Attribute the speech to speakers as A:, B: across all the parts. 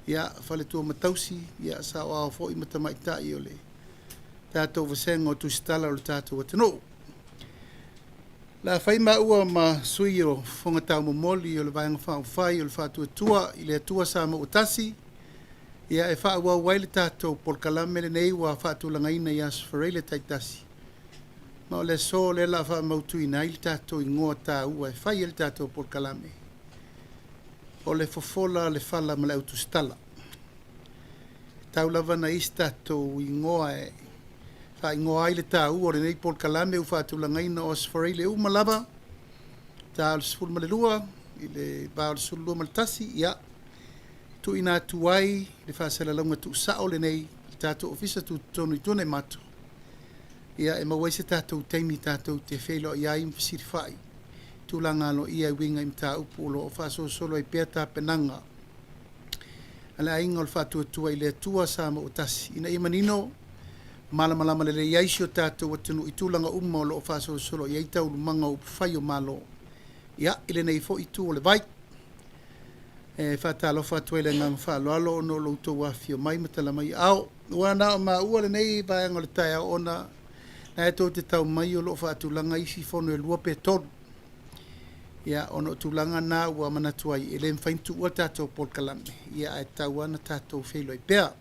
A: Ia, faletua ma tausi, ia, saoao foi ma tamaitai o le tatou vasega o Tusitala o le tatou atunuu. O le a fai maua ma sui o fofoga taumomoli o le Vaega Faaupufai o le Faatuatua i le Atua Samoa ua Tasi, ia e faaauau ai le tatou polokalame lenei ua faatulagaina i Aso Faraile taitasi, ma o le aso lea o le a faamautuina ai le tatou igoa taua e fai ai le tatou polokalame, o le Fofola le Fala ma le Au Tusitala. E tatau lava ona i ai se tatou igoa e faaigoa ai le taua o lenei polokalame ua faatulagaina o Aso Faraile uma lava, ta o le 12 i le va o le 12 ma le 1, ia, tuuina atu ai le faasalalauga tuusao lenei i le tatou Ofisa Tutotonu i Tuanaimato, ia, e maua ai se tatou taimi tatou te feiloai ai ma fesilafai i tulaga aloaia e uiga i mataupu o lo o faasolosolo ai pea tapenaga a le Aiga o le Faatuatua i le Atua Samoa ua Tasi, ina ia manino ma malamalama lelei ai si o tatou atunuu i tulaga uma o lo o faasolosolo i ai taualumaga o upufai o Malo, ia, i lenei foi itu o le vai. E faatalofa atu ai i le agaga faaaloalo ona o lo outou afifio mai ma tala mai aao. Ua na o maua lenei vaega o le taeao ona o lena tou te tau mai o lo o faatulaga isi fono e 2 pe 3. Ia, ona o tulaga na ua manatu ai e le mafai ona tuua le tatou polokalame, ia ae tatau lava ona tatou feiloai pea.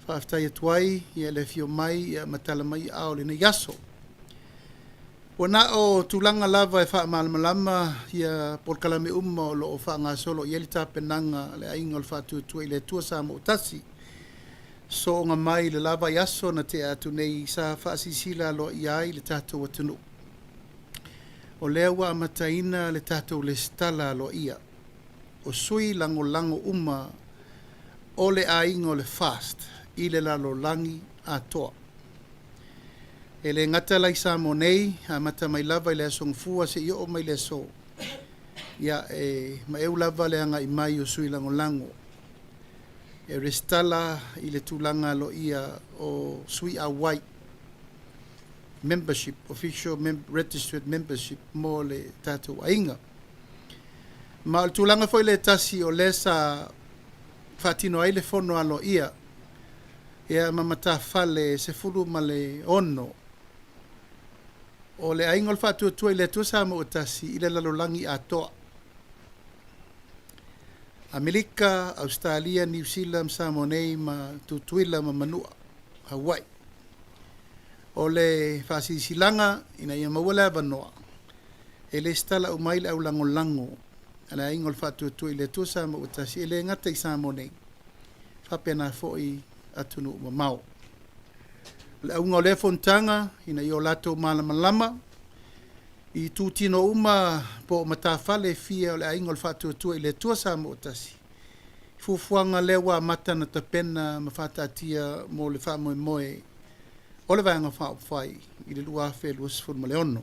A: Faafetai atu ai le afio mai ma tala mai aao i lenei aso. Ua na o tulaga lava e faamalamalama polokalame uma o lo o faagasolo i ai le tapenaga a le Aiga o le Faatuatua i le Atua Samoa ua Tasi. Soona mai le la vaiaso na tea atu nei sa faasilasila aloaia ai le tatou atunuu, o lea ua amataina le tatou resitala aloaia o sui lagolago uma o le aiga o le FAST i le lalolagi atoa. E le gata la i Samoa nei, amata mai lava i le Aso Gafua seia oo mai i le aso, ia e maeu lava le agai mai o sui lagolago e resitala i le tulaga aloaia o sui auai, membership, official registered membership mo le tatou aiga. Ma o le tulaga foi lea tasi o lea sa faatino ai le fono aloaia ia ma matafale 16 o le Aiga o le Faatuatua i le Atua Samoa ua Tasi i le lalolagi atoa. Amerika, Ausetalia, Niu Sila ma Samoa nei ma Tutuila ma Manua, Hawaii. O le faasilasilaga ina ia maua le avanoa e lesitala uma ai le aulagolago a le Aiga o le Faatuatua i le Atua Samoa ua Tasi, e le gata i Samoa nei, faapena foi atunuu mamao. O le auga o lea fonotaga ina ia o latou malamalama i itutino uma po o matafale e fia o le Aiga o le Faatuatua i le Atua Samoa ua Tasi, fuafuaga lea ua amata ona tapena ma faataatia mo le faamoemoe o le Vaega Faaupufai i le 2026.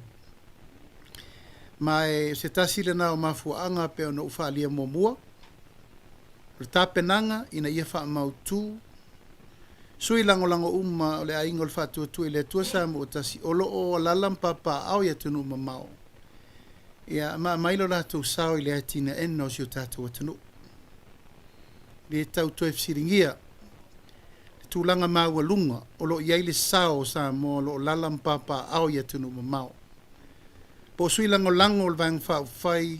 A: Ma e o se tasi lena o mafuaaga pei ona ou faaalia muamua, o le tapenaga ina ia faamautu sui lagolago uma o le Aiga o le Faatuatua i le Atua Samoa ua Tasi o lo o alaala ma papaaao i atunuu mamao, ia ma aumai lo latou sao i le atinaeina o si o tatou atunuu. E le tau toe fesiligia le tulaga maualuga o lo o i ai le sao o Samoa o lo o alaala ma papaaao i atunuu mamao. Po o sui lagolago o le Vaega Faaupufai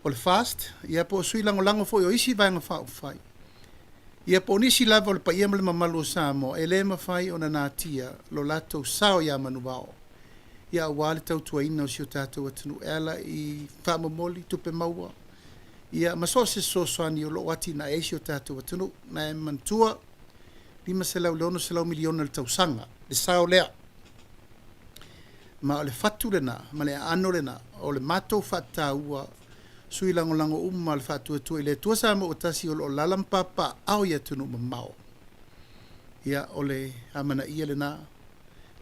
A: o le FAST, ia po o sui lagolago foi o isi Vaega Faaupufai, ia po o nisi lava o le paia ma le mamalu o Samoa, e le mafai ona natia lo latou sao ia manuvao, ia aua le tautuaina o si o tatou atunuu e ala i faamomoli tupe maua, ia ma so o se fesoasoani o lo o atinae ai si o tatou atunuu. Ma e manatua, $500 i le $600 miliona i le tausaga le sao lea. Ma o le fatu lena ma le aano lena o le matou faataua sui lagolago uma a le Faatuatua i le Atua Samoa ua Tasi o lo o alaala ma papaaao i atunuu mamao. Ia, o le amanaia lena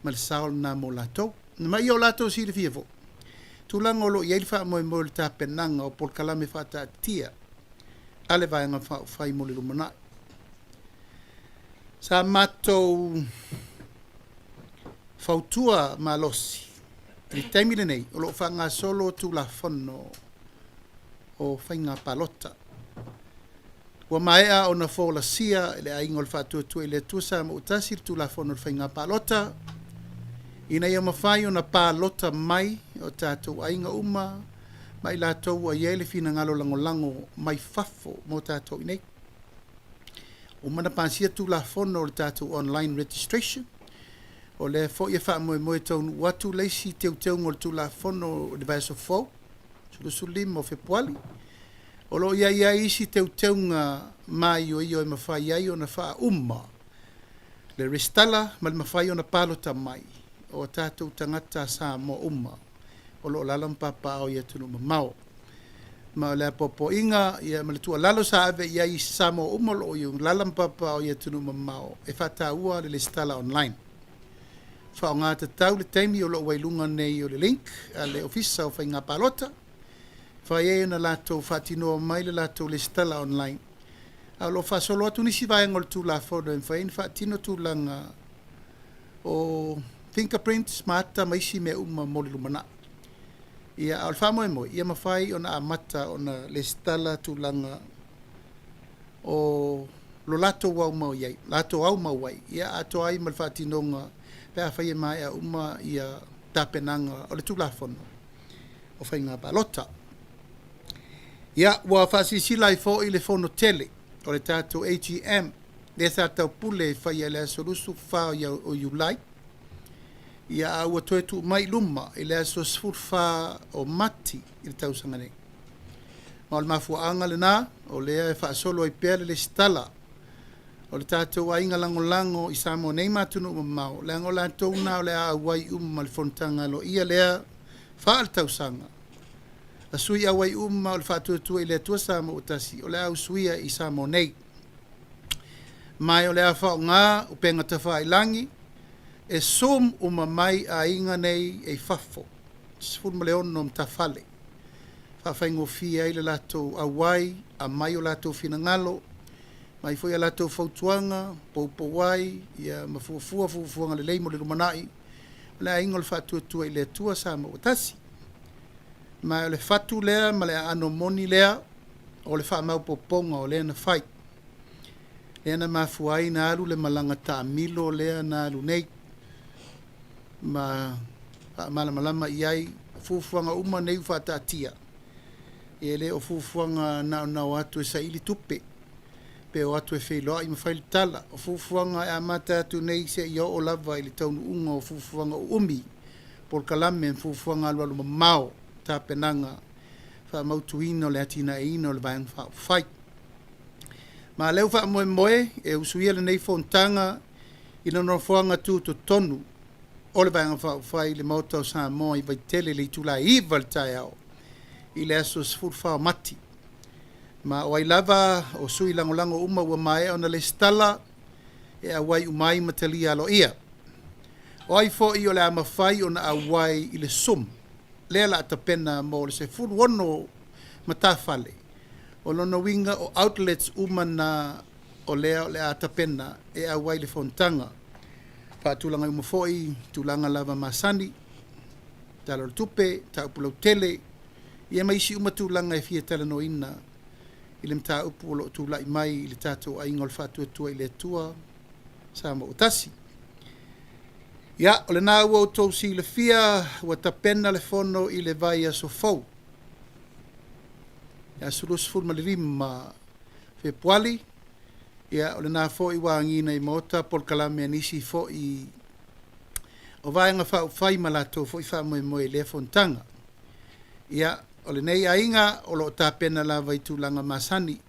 A: ma le sao lena mo latou. Ma ia o latou silafia foi tulaga o lo o i ai le faamoemoe o le tapenaga o polokalame faataatitia a le Vaega Faaupufai mo le lumanai. Sa matou fautua malosi i le taimi lenei o lo o faagasolo Tulafono o Faiga Palota. Ua maea ona folasia e le Aiga o le Faatuatua i le Atua Samoa ua Tasi le Tulafono o le Faiga Palota ina ia mafai ona palota mai o tatou aiga uma ma i latou ua i ai le finagalo lagolago mai fafo mo tatou i inei. Ua uma ona pasia Tulafono o le tatou online registration, o lea foi e faamoemoe e taunuu atu le isi teuteuga o le Tulafono i le vaiaso fou, 25 o Fepuari. O lo o i ai ai isi teuteuga maioio e mafai ai ona faauma le resitala ma le mafai ona palota mai o tatou tagata Samoa uma o lo o alaala ma papaaao i atunuu mamao. Ma o le apoapoaiga ma le tuualalo sa ave i ai i Samoa uma o lo o alaala ma papaaao i atunuu mamao, e faataua le resitala online. Faaaoga tatau le taimi o lo o ua i luga nei o le link a le Ofisa o Faiga Palota, e mafai ai ona latou faatinoa mai le latou resitala online, a o lo o faasolo atu nisi vaega o le Tulafono e mafai ai ona faatino tulaga o fingerprints ma ata ma isi mea uma mo le lumanai. Ia, a o le faamoemoe, ia mafai ona amata ona resitala tulaga o lo latou aumau ai, ia atoa ai ma le faatinoga pe afai e maea uma tapenaga o le Tulafono o Faiga Palota. Ia, ua faasilasila ai foi le fono tele o le tatou AGM lea sa taupule e faia i le aso 24 o Iulai, a ua toe tuu mai i luma i le aso 14 o Mati i le tausaga nei. Ma o le mafuaaga lena o lea e faasolo ai pea le resitala o le tatou aiga lagolago i Samoa nei ma atunuu mamao, leaga o latou na o le a auai uma i le fonotaga aloaia lea faaletausaga a sui auai uma o le Faatuatua i le Atua Samoa ua Tasi o le a usuia i Samoa nei. Ma o le a faaaoga upega tafailagi e zoom uma mai aiga nei e i fafo, 16 matafale, e faafaigofie ai le latou auai, aumai o latou finagalo, aumai foi a latou fautuaga, poupou ai ma fuafua fuafuaga lelei mo le lumanai o le Aiga o le Faatuatua i le Atua Samoa ua Tasi. Ma o le fatu lea ma le aano moni lea o le faamaopoopoga o lea na fai, lea na mafua ai ona alu le malaga taamilo lea na alu nei ma faamalamalama i ai fuafuaga uma nei ua faataatia, e le o fuafuaga na ona o atu e saili tupe pe o atu e feiloai ma fai le tala. O fuafuaga e amata atu nei seia oo lava i le taunuuga o fuafuaga uumi, polokalame ma fuafuaga alualumamao, tapenaga faamautuina o le atinaeina o le Vaega Faaupufai. Ma o lea ua faamoemoe e usuia lenei fonotaga i le nofoaga tutotonu o le Vaega Faaupufai i le Maota o Samoa i Vaitele i le itula e 9:00 i le taeao i le aso 14 o Mati. Ma o ai lava o sui lagolago uma ua maea ona resitala e auai uma ai ma talia aloaia. O ai foi o le a mafai ona auai i le Zoom lea o le a tapena mo le 16 matafale, o lona uiga o outlets uma na o lea o le a tapena e auai i le fonotaga. Faatulaga uma foi tulaga lava masani, Tala o le Tupe, mataupu lautele, ia ma isi uma tulaga e fia talanoaina i le mataupu o lo o tulai mai i le tatou Aiga o le Faatuatua i le Atua Samoa ua Tasi. Ia, o lena ua outou silafia ua tapena le fono i le vaiaso fou, le aso 25 Fepuari. Ia, o lena foi ua agiga i Maota polokalame a nisi foi o Vaega Faaupufai ma latou foi faamoemoe i lea fonotaga. Ia, o lenei aiga o lo o tapena lava i tulaga masani.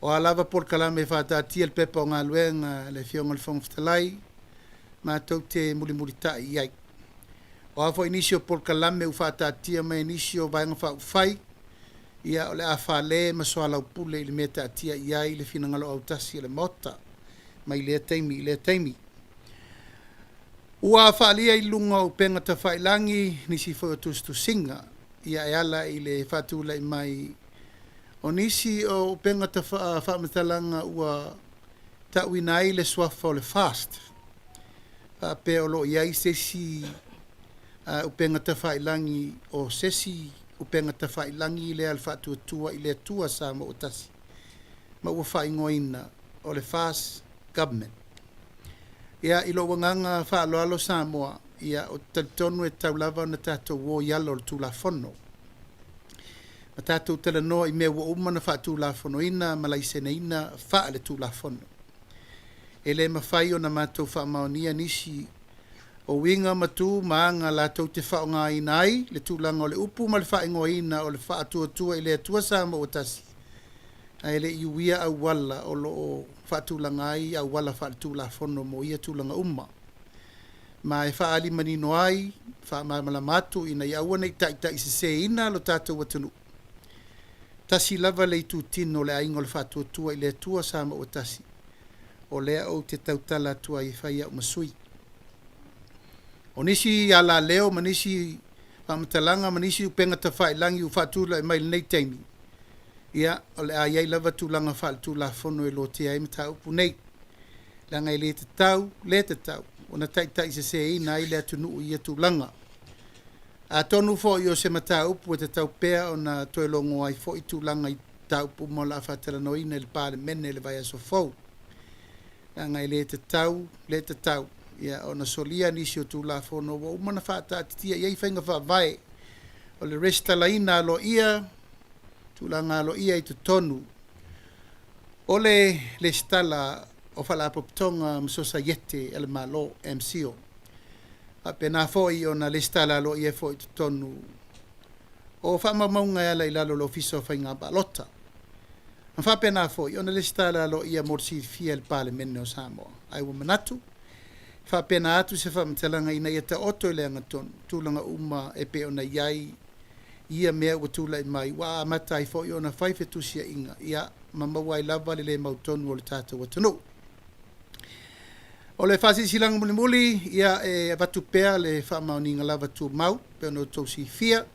A: O a lava polokalame e faataatia i le Pepa o Galuega a le Afioga i le Fofoga Fetalai, matou te mulimulitai i ai. O a foi nisi o polokalame ua faataatia mai e nisi o Vaega Faaupufai, ia o le a fale ma soalaupule i le mea e taatia i ai le finagalo autasi o le Maota mai lea taimi i lea taimi. Ua faaalia i luga o upega tafailagi nisi foi o tusitusiga ia e ala i le faatulai mai o nisi o upega faamatalaga ua tauina ai le suafa o le FAST, faapea o lo o i ai se isi upega tafailagi o se isi upega tafailagi lea a le Faatuatua i le Atua Samoa ua Tasi. ma ua faaigoaina o le FAST Government. Ia, i lou agaga faaaloalo Samoa, ia, ou te talitonu e tatau lava ona tatou o i ala o le Tulafono ma tatou talanoa i mea ua uma ona faatulafonoina ma laiseneina faale-Tulafono. E le mafai ona matou faamaonia nisi o uiga ma tu ma aga latou te faaaogaina ai le tulaga o le upu ma le faaigoaina o le Faatuatua i le Atua Samoa ua Tasi, ae le i uia auala o lo o faatulaga ai auala faaletulafono mo ia tulaga uma. Ma e faaali manino ai, faamalamalama atu ina ia aua ne i taitaiseseina lo tatou atunuu, tasi lava le itutino o le Aiga o le Faatuatua i le Atua Samoa ua Tasi, o lea ou te tautala atu ai e fai au ma sui. O nisi alaleo ma nisi faamatalaga ma nisi upega tafailagi ua faatulai mai i lenei taimi, ia, o le a i ai lava tulaga faaletulafono e lotea ai mataupu nei, leaga e le tatau, le tatau ona taitaiseseina ai le atunuu i ia tulaga. Atonu foi o se mataupu e tatau pea ona toe logo ai foi tulaga i mataupu uma o le a faatalanoaina i le Palemene i le vaiaso fou, leaga e le tatau, le tatau ia ona solia nisi o Tulafono ua uma ona faataatitia i ai faiga faavae o le resitalaina aloaia, tulaga aloaia i totonu o le resitala o Faalapotopotoga ma Sosaiete a le Malo, MCIL. Faapena foi ona resitala aloaia ai foi i totonu o faamaumauga e ala i lalo o le Ofisa o Faiga Palota. Ma faapena foi ona resitala aloaia mo le silafia e le Palemene o Samoa. Ae ua manatu, e faapena atu se faamatalaga ina ia taoto i le agatonu tulaga uma e pei ona i ai ia mea ua tulai mai, ua amata ai foi ona fai fetusiaiga, ia, ma maua ai lava le le mautonu o le tatou atunuu. O le faasilasilaga mulimuli, ia, e avatu pea le faamaoniga lava tumau pei ona outou silafia,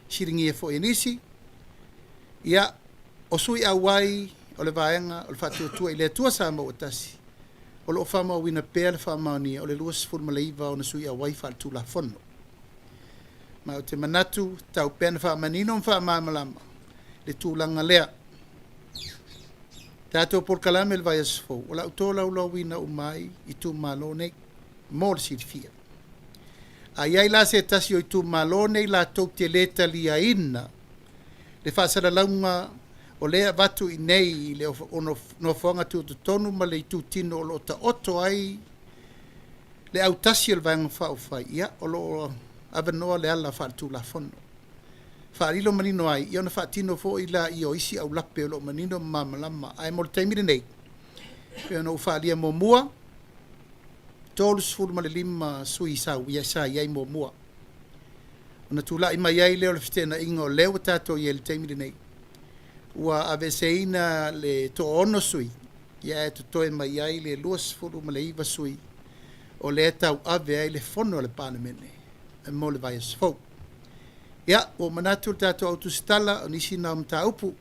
A: fesiligia foi e nisi, ia, o sui auai o le Vaega o le Faatuatua i le Atua Samoa ua Tasi, o lo o faamauina pea le faamaonia o le 29 o ona sui auai faaletulafono. Ma ou te manatu, e tatau pea ona faamanino ma faamalamalama le tulaga lea. Tatou polokalame i le vaiaso fou, o le a ou tolaulauina uma ai itumalo nei mo le silafia. A i ai la se tasi o itumalo nei latou te le taliaina le faasalalauga o lea e avatu i inei i le nofoaga tutotonu ma le itutino o lo o taoto ai le autasi o le Vaega Faaupufai, ia, o lo o avanoa le ala faaletulafono. Faalilo manino ai, ia ona faatino foi lea o isi aulape o lo o manino ma malamalama. Ae mo le taimi lenei, pei ona ou faaalia muamua, 35 sui sa i ai muamua. Ona tulai mai ai lea o le feteenaiga o lea ua tatou i ai i le taimi lenei, ua aveeseina le toaono sui, ae totoe mai ai le 29 sui o lea e tauave ai le fono a le Palemene mo le vaiaso fou. Ia, ua ou manatu le tatou au tusitala, o nisi na o mataupu ua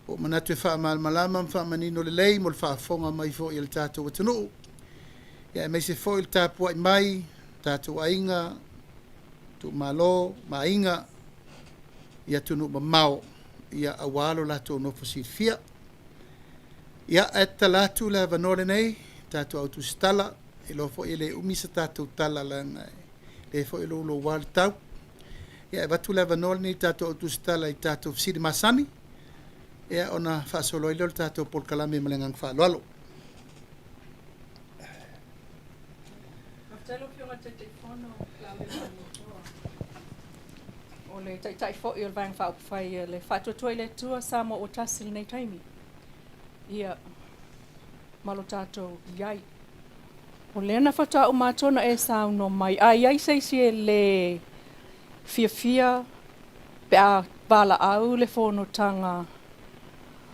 A: ou manatu e faamalamalama ma faamanino lelei mo le faafofoga mai foi a le tatou atunuu, aemaise foi le tapuai mai o tatou aiga, itumalo ma aiga i atunuu mamao, ia aua lo latou nofo silafia. Ia, ae tatala atu le avanoa lenei, tatou au tusitala, e iloa foi e le umi se tatou tala leaga o lea foi e louloua le tau. Ia, e avatu le avanoa lenei i le tatou au tusitala i tatou fesili masani, ia ona faasolo ai lea o le tatou polokalame ma le agaga faaaloalo.
B: Faafetai lau Afioga i le Taitaifono Lavea Nofoa, o le Taitai foi o le Vaega Faaupufai a le Faatuatua i le Atua Samoa ua tasi i lenei taimi. Ia, ma lo tatou i ai. O lea na faatoa uma atu ona e saunoa mai, a i ai se isi e le fiafia pe a valaau le fonotaga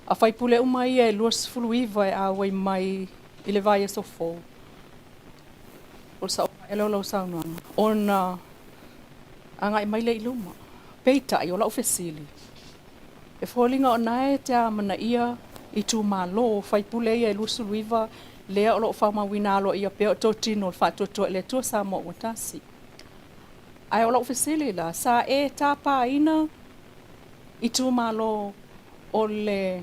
B: a faipule uma ia e 29 e auai mai i le vaiaso fou, o le sao ae lea o lau saunoaga, ona agai mai lea i luma. Peitai, o lau fesili, e foliga o na e te amanaia itumalo o faipule ia e 29 lea o lo o faamauina aloaia pea o totino o le Faatuatua i le Atua Samoa ua tasi. Ae o lau fesili la, sa e tapaina itumalo o le...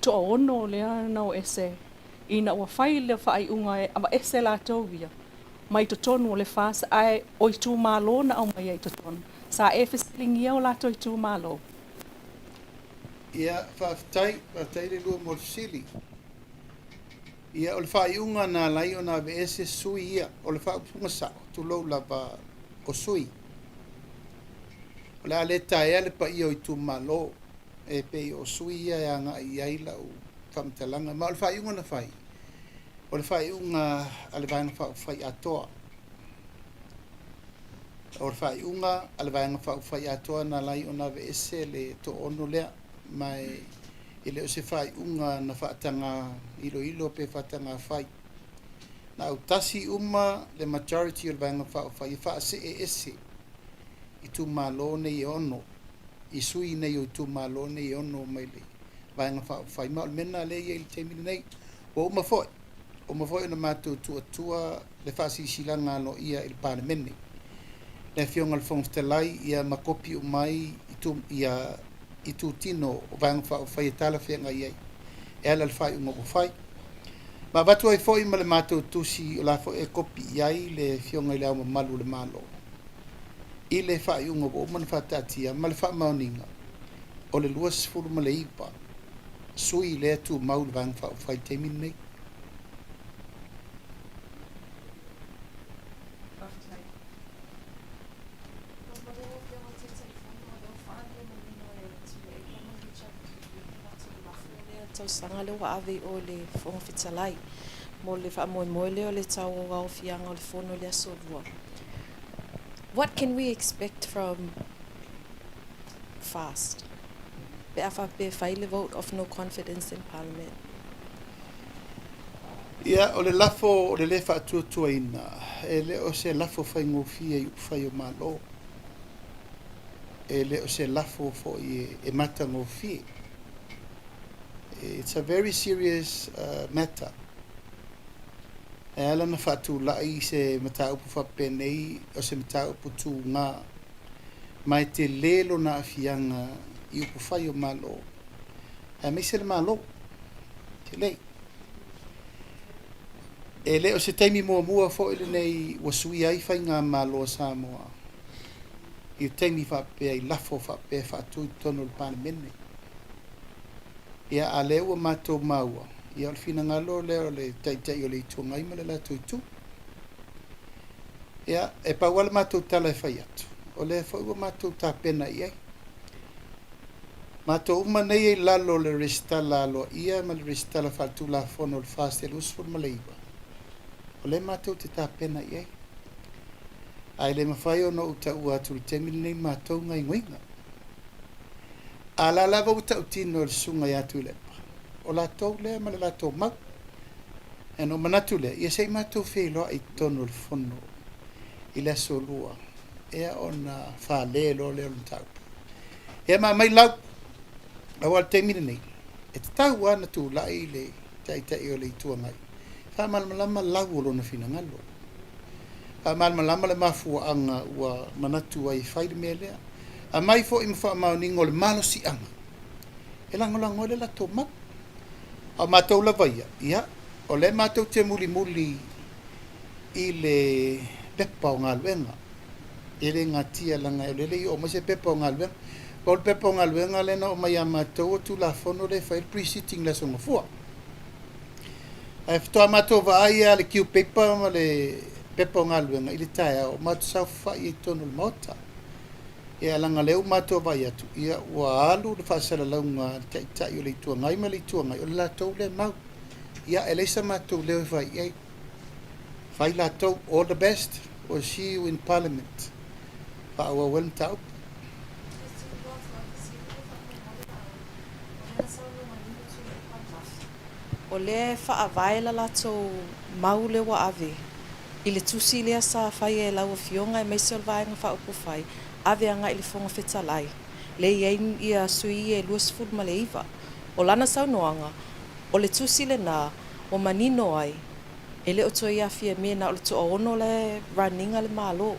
B: Toaono lea na o ese ina ua fai le faaiuga e aveese latou ia mai totonu o le FAST ae o itumalo na aumai ai i totonu. Sa e fesiligia o latou itumalo?
A: Ia, faafetai, faafetai le lua mo le fesili. Ia, o le faaiuga na ala ai ona aveese sui ia, o le faaupuga sao, tulou lava, o sui. O le a le taea le paia o itumalo, e pei o sui ia e agai i ai lau faamatalaga. Ma o le faaiuga na fai, o le faaiuga a le Vaega Faaupufai atoa. O le faaiuga a le Vaega Faaupufai atoa na ala ai ona aveese le toaono lea, ma e le o se faaiuga na faataga iloilo pe faataga fai. Na autasi uma le majority o le Vaega Faaupufai e faasee ese itumalo nei e ono, i sui nei o itumalo nei e ono mai le Vaega Faaupufai. Ma o le mea lena lea e i ai i le taimi lenei. Ua uma foi, uma foi ona matou tuuatua le faasilasilaga aloaia i le Palemene. Le Afioga i le Fofoga Fetalai, ia ma kopi uma ai ia itutino o Vaega Faaupufai e talafeagai ai e ala i le faaiuga ua fai. Ma avatu ai foi ma le matou tusi o la foi e kopi i ai le Afioga i Le Ao Mamalu o le Malo i le faaiuga ua uma ona faataatia ma le faamaoniga o le 29 sui lea e tumau i le Vaega Faaupufai i le taimi lenei.
C: Tausaga lea ua ave i o i le Fofoga Fetalai mo le faamoemoe lea o le tauaofiaga o le Fono i le Aso Lua. What can we expect from FAST? Pe a faapea e fai le vote of no confidence in Parliament.
A: Ia, o le lafo o le lē faatuatuaina, e le o se lafo faigofie i upufai o Malo. E le o se lafo foi e matagofie. It's a very serious matter. E ala ona faatulai se mataupu faapenei o se mataupu tuga ma e tele lona aafiaga i upufai o Malo aemaise le Malo. Tele. E le o se taimi muamua foi lenei ua suia ai faigamalo a Samoa i le taimi faapea i lafo faapea e faatu i totonu o le Palemene. Ia, a lea ua matou maua, ia o le finagalo lea o le Taitai o le Itu Agai ma le latou Itu. Ia, e pau lava le matou tala e fai atu, o lea foi ua matou tapena i ai. Matou uma nei e i lalo o le resitala aloaia ma le resitala faaletulafono o le 429, o lea matou te tapena i ai. Ae le mafai ona ou taua atu i le taimi lenei matou gaoioiga. A la lava ua tautino e le susuga ia Tuilaepa, o latou lea ma le latou mau. Ona ou manatu lea, ia se i matou feiloai i totonu o le fono i le aso Lua ea ona fale loa lea o le mataupu. Ia ma aumai lau, aua o le taimi lenei, e tatau lava ona tulai le Taitai o le Itu Agai e faamalamalama lau o lona finagalo. Faamalamalama le mafuaaga ua manatu ai e fai le mea lea. Aumai foi ma faamaoniga o le malosiaga e lagolago ai le latou mau. A o matou lava ia, ia, o lea matou te mulimuli i le pepa o galuega. E le gatia leaga o lea e le i oo mai se pepa o galuega. Pau le pepa o galuega lea na oo mai ia matou o le Tulafono lea e fai ai le pre-sitting i le Aso Gafua. Ae faatoa matou vaai lava i le Q paper ma le pepa o galuega i le taeao, matou saofafai ai i totonu o le Maota. Ia leaga o lea ua matou vaai atu, ia ua alu le faasalalauga a le Taitai o le Itu Agai ma le Itu Agai, o le latou lea mau. Ia e leai sa matou leo e fai i ai. Fai latou, all the best, we'll see you in Parliament. Faaauau ai le mataupu.
C: O lea e faavae la latou mau lea ua ave i le tusi lea sa faia e lau Afioga aemaise o le Vaega Faaupufai, ave agai i le Fofoga Fetalai, lea e i ai ia sui ia e 29. O lana saunoaga, o le tusi lena ua manino ai, e le o toe aafia mea na o le toaono la e run ina le Malo.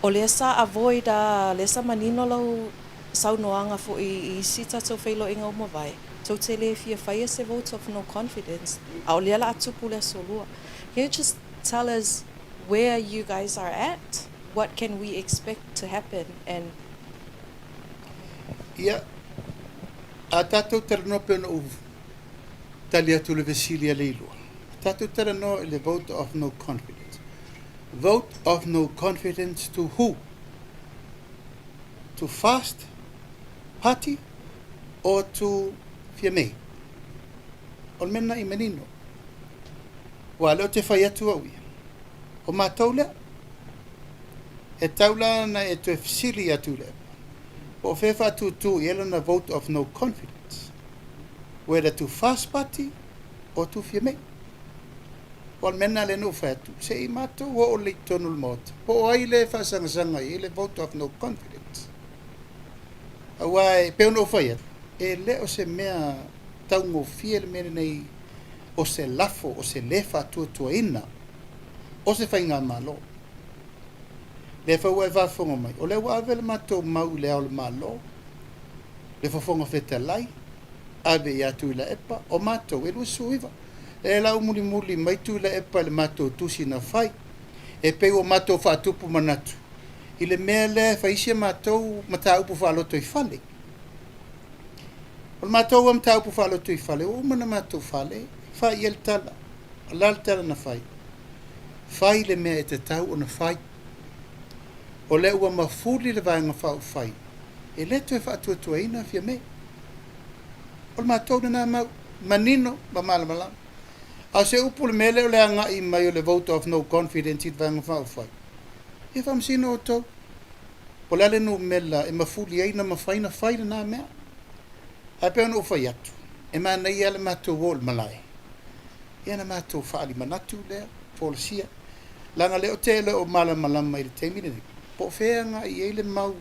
C: O lea sa avoid a, lea sa manino lau saunoaga foi i isi tatou feiloaiga ua mavae. Tou te le fia faia se vote of no confidence, a o lea la a tupu le Aso Lua. Can you just tell us where you guys are at? What can we expect to happen and.
A: Ia, a tatou talanoa pei ona ou tali atu i le fesili a Leiloa, a tatou talanoa i le vote of no confidence. Vote of no confidence to who? To fast party or to Fiamē? O le mea lena i manino. Aua o lea ou te fai atu au ia, o matou lea. E tau la ona e toe fesili ia Tuilaepa, po o fea e faatūtū i ai lana vote of no confidence, whether to Fast Party or to Fiamē. O le mea lena lea na ou fai atu, se i matou oo lelei i totonu o le Maota, po o ai lea e faasangasaga i ai le vote of no confidence. Aua e pei ona ou fai atu, e le o se mea taugofie le mea lenei o se lafo, o se le faatuatuaina o se faigamalo. Lea foi ua e faafofoga mai, o lea ua ave le matou mau i le Ao o le Malo, le Fofoga Fetalai, ave ia Tuilaepa, o matou e 29. E lau mulimuli mai Tuilaepa i le matou tusi na fai, e pei ua matou faatupu manatu i le mea lea e fai isi a matou mataupu faalotoifale. O le matou lava mataupu faalotoifale, ua uma ona matou fale, fai i ai le tala. O le a le tala na fai? Fai le mea e tatau ona fai. O lea ua mafuli le Vaega Faaupufai, e le toe faatuatuaina Fiame. O le matou lena mau, manino ma malamalama. A o se upu i le mea lea o le agai mai o le vote of no confidence i le Vaega Faaupufai, ia faamasino outou. Po o le a le numera e mafuli ai na mafai na fai lena mea. Ae pei ona ou fai atu, e manaia lava le matou o i le malae, ia ona matou faaali manatu lea, folasia. Leaga o lea ou te le o malamalama i le taimi lenei, po o fea e agai i ai le mau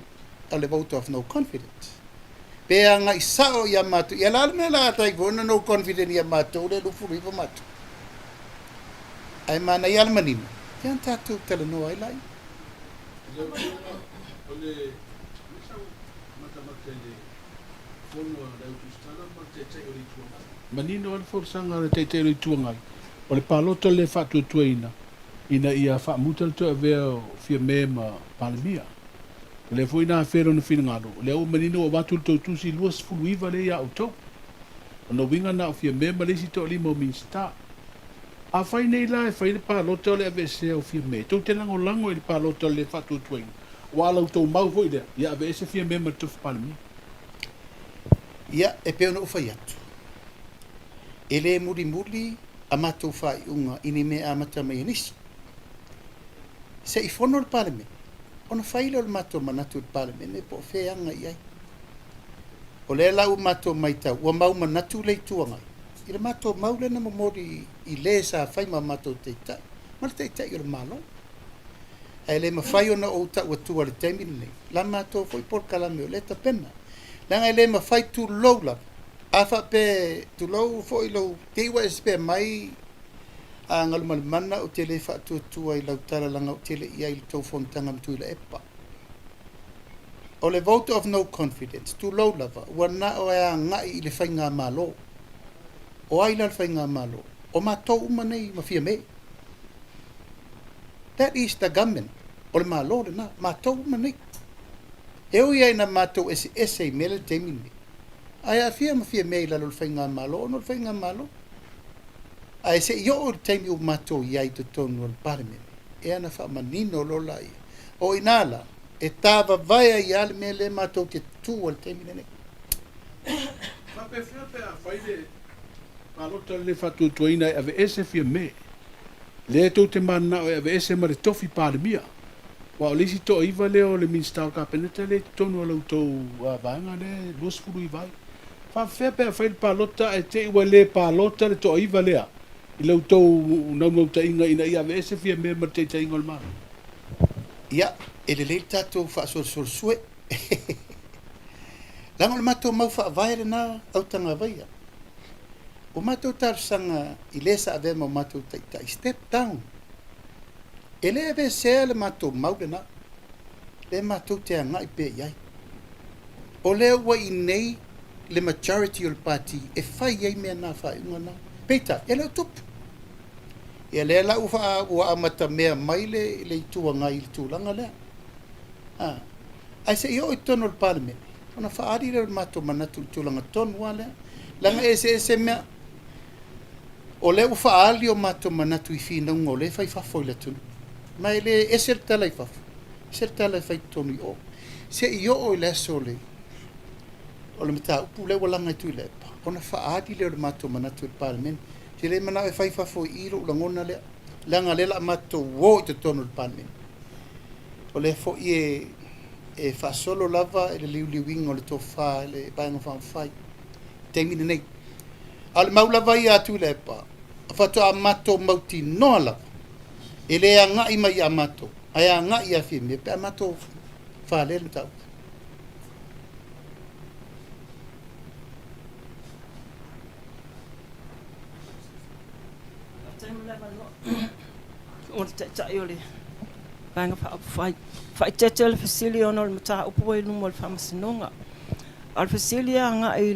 A: a le vote of no confidence. Pe agai sao ia matou, ia o le a le mea o le a tai foi ona no confident ia matou lea e 29 matou. Ae manaia lava le manino, ia ona tatou talanoa ai laia.
D: Lau Afioga, o le sa ou matamata i le fono a le Au Tusitala ma le Taitai o le Itu Agai. Manino lava le folasaga a le Taitai o le Itu Agai, o le palota le faatuatuaina ina ia faamuta le toe avea o Fiame ma Palemia. O lea foi na afea lona finagalo, o lea ua manino ua avatu le tou tusi 29 lea ia outou. O lona uiga na o Fiame ma le isi toalima o Minisita. Afai nei la e fai le palota o le aveesea o Fiame, tou te lagolago i le palota o le faatuatuaina, aua o la outou mau foi lea, ia aveese Fiame ma le tofi Palemia.
A: Ia, e pei ona ou fai atu, e le mulimuli a matou faaiuga i ni mea e amata mai e nisi. Se i fono le Palemene, ona fai lea o le matou manatu i le Palemene po o fea e aga i ai. O lea la ua matou matau, ua mau manatu le Itu Agai i le matou mau lea na momoli i le sa fai ma matou taitai ma le Taitai o le Malo. Ae le mafai ona ou tau atua i le taimi lenei la matou foi polokalame o lea e tapena. Leaga e le mafai tulou lava, a faapea, tulou foi lou, te i ua e spare mai a Galumalemana ou te le faatuatua i lau tala leaga ou te le i i ai i le tou fonotaga ma Tuilaepa. O le vote of no confidence, tulou lava, ua na o e agai i le faigamalo. O ai la le faigamalo? O matou uma nei ma Fiame. That is the government. O le Malo lena, matou uma nei. E ui lava ina matou eseese i mea lea i le taimi lenei, ae aafia ma Fiame i lalo o le faigamalo ona o le faigamalo. Ae se i oo i le taimi ua matou i ai i totonu o le Palemene, ea ona faamanino loa laia. O i ina la, e tavavae ai lava le mea lea matou te tutū ai i le taimi lenei.
D: Faapefea pe a fai le palota le faatuatuaina e aveese Fiame, lea tou te mananao e aveese ma le tofi Palemia, aua o le isi toaiva lea o le Minisita o le Kapeneta lea i totonu o la outou vaega lea e 29 ai. Faapefea pe a fai le palota ae te i ua le palota le toaiva lea i la outou naunautaiga ina ia aveese Fiame ma le taitaiga o le Malo?
A: Ia, e lelei le tatou faasolosolo sue. Leaga o le matou mau faavae lena Autagavaia. Ua matou talosaga i le sa avea ma o matou taitai, step down. E le aveesea le matou mau lena, lea matou te agai pea i ai. O lea ua i inei le majority o le Pati e fai ai mea na faaiuga na. Peitai, e le o tupu. Ia lea la ua faa, ua amatamea mai le, le Itu Agai i le tulaga lea. A, ae se i oo i totonu o le Palemene, ona faaali lea o le matou manatu i le tulaga tonu lava lea. Leaga e eseese mea. O lea ua faaali o matou manatu i finauga o lea e fai i fafo i le atunuu. Ma e le ese le tala i fafo, ese le tala e fai i totonu i o. Se i oo i le aso o le, o le mataupu lea ua laga e Tuilaepa, ona faaali lea o le matou manatu i le Palemene. Ou te le manao e fai i fafo i i lou lagona lea, leaga o lea o le a matou o i totonu o le Palemene. O lea foi e, e faasolo lava i le liuliuina o le tofa i le Vaega Faaupufai i le taimi lenei. A o le mau lava ia a Tuilaepa, faatoa matou mautinoa lava, e le agai mai ia matou, ae agai ia Fiamē pe a matou fale le mataupu.
E: Faafetai mo le avanoa o le Taitai o le Vaega Faaupufai. Faaeteete le fesili ona o le mataupu ua i luma o le Faamasinoga. A o le fesili e agai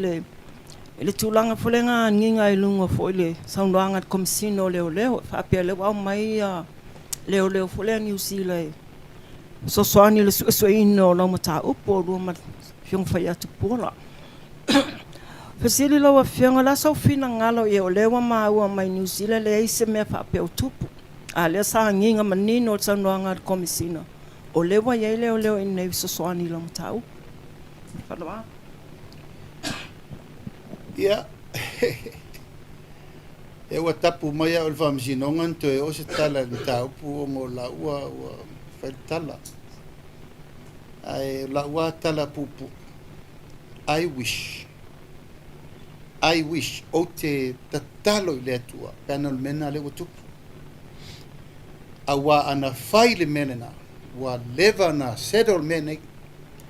E: i le tulaga foi lea na agiga i luga foi i le saunoaga a le Komesina o Leoleo e faapea o lea ua aumai leoleo foi lea a Niu Sila e fesoasoani i le suesueina o lau mataupu oulua ma le Afioga Faia Tupuola. Fesili lau Afioga, o le a sou finagalo i ai o lea ua maua mai Niu Sila e leai se mea faapea o tupu, a o lea sa agiga manino i le saunoaga a le Komesina o lea ua i ai leoleo i inei e fesoasoani i lau mataupu. Ma le faaaloalo.
A: Ia, e ua tapu mai au i le Faamasinoga ona toe oo se tala i le mataupu ona o laua ua fai le tala. Ae o lau lava tala puupuu, I wish, I wish, ou te tatalo i le Atua pe ana o le mea lena lea ua tupu. Aua ana fai le mea lena, ua leva ona settle le mea nei.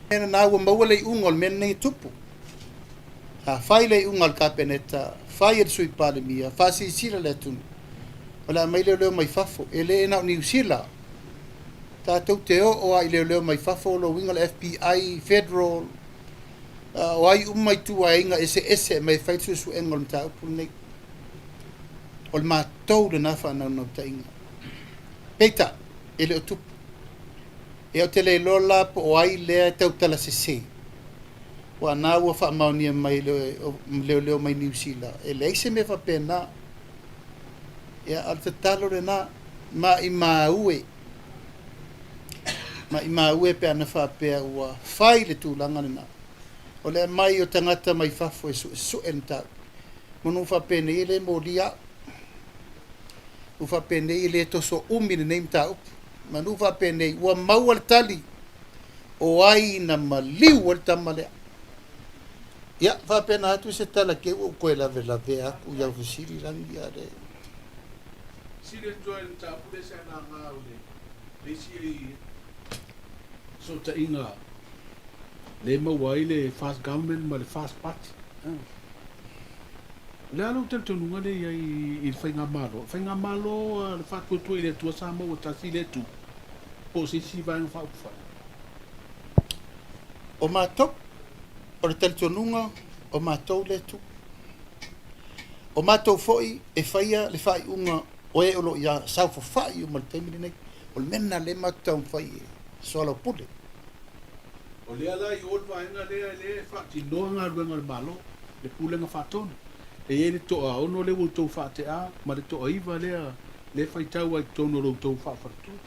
A: Mea lena ua maua le iuga o le mea lenei e tupu. Sa fai le iuga a le Kapeneta, fai e le Sui Palemia, faasilasila le atunuu, o le a aumai leoleo mai fafo. E le na o Niu Sila, tatou te oo lava i leoleo mai fafo, o lona uiga o le FBI, Federal, o ai uma ituaiga eseese e aumai e fai le suesuega o le mataupu lenei. O le matou lena faanaunautaiga. Peitai, e le o tupu. Ia ou te le iloa la po o ai lea e tautala sese, aua na ua faamaonia mai e leoleo mai Niu Sila, e leai se mea faapena. Ia, a o le tatalo lena, maimau e, maimau e pe ana faapea ua fai le tulaga lena, o le aumai o tagata mai fafo e suesue le mataupu. Manu faapenei e le molia au. Manu faapenei e le toso umi lenei mataupu. Manu faapenei ua maua le tali o ai na maliu ai le tama lea. Ia, faapena atu se tala keu ua ou toe lavelavea atu i au fesili lagi a le.
D: Sili atu ai le mataupu lea sa laga o le isi ai fesootaiga lea e maua ai le Fast Government ma le Fast Party. O le a lou talitonuga lea i ai i le Faigamalo? O le Faigamalo a le Faatuatua i le Atua Samoa ua tasi lea itu, po o se isi Vaega Faaupufai?
A: O matou, o le talitonuga o matou lea itu. O matou foi e faia le faaiuga o e o lo o ia saofafai uma i le taimi lenei. O le mea lena lea matou te taumafai e soalaupule.
D: O lea la i o le vaega lea lea e faatinoa galuega a le Malo, le Pulega Faatonu. E i ai le toaono lea ua outou faatea ma le toaiva lea lea e faitau ai i totonu o lo outou faafaletui.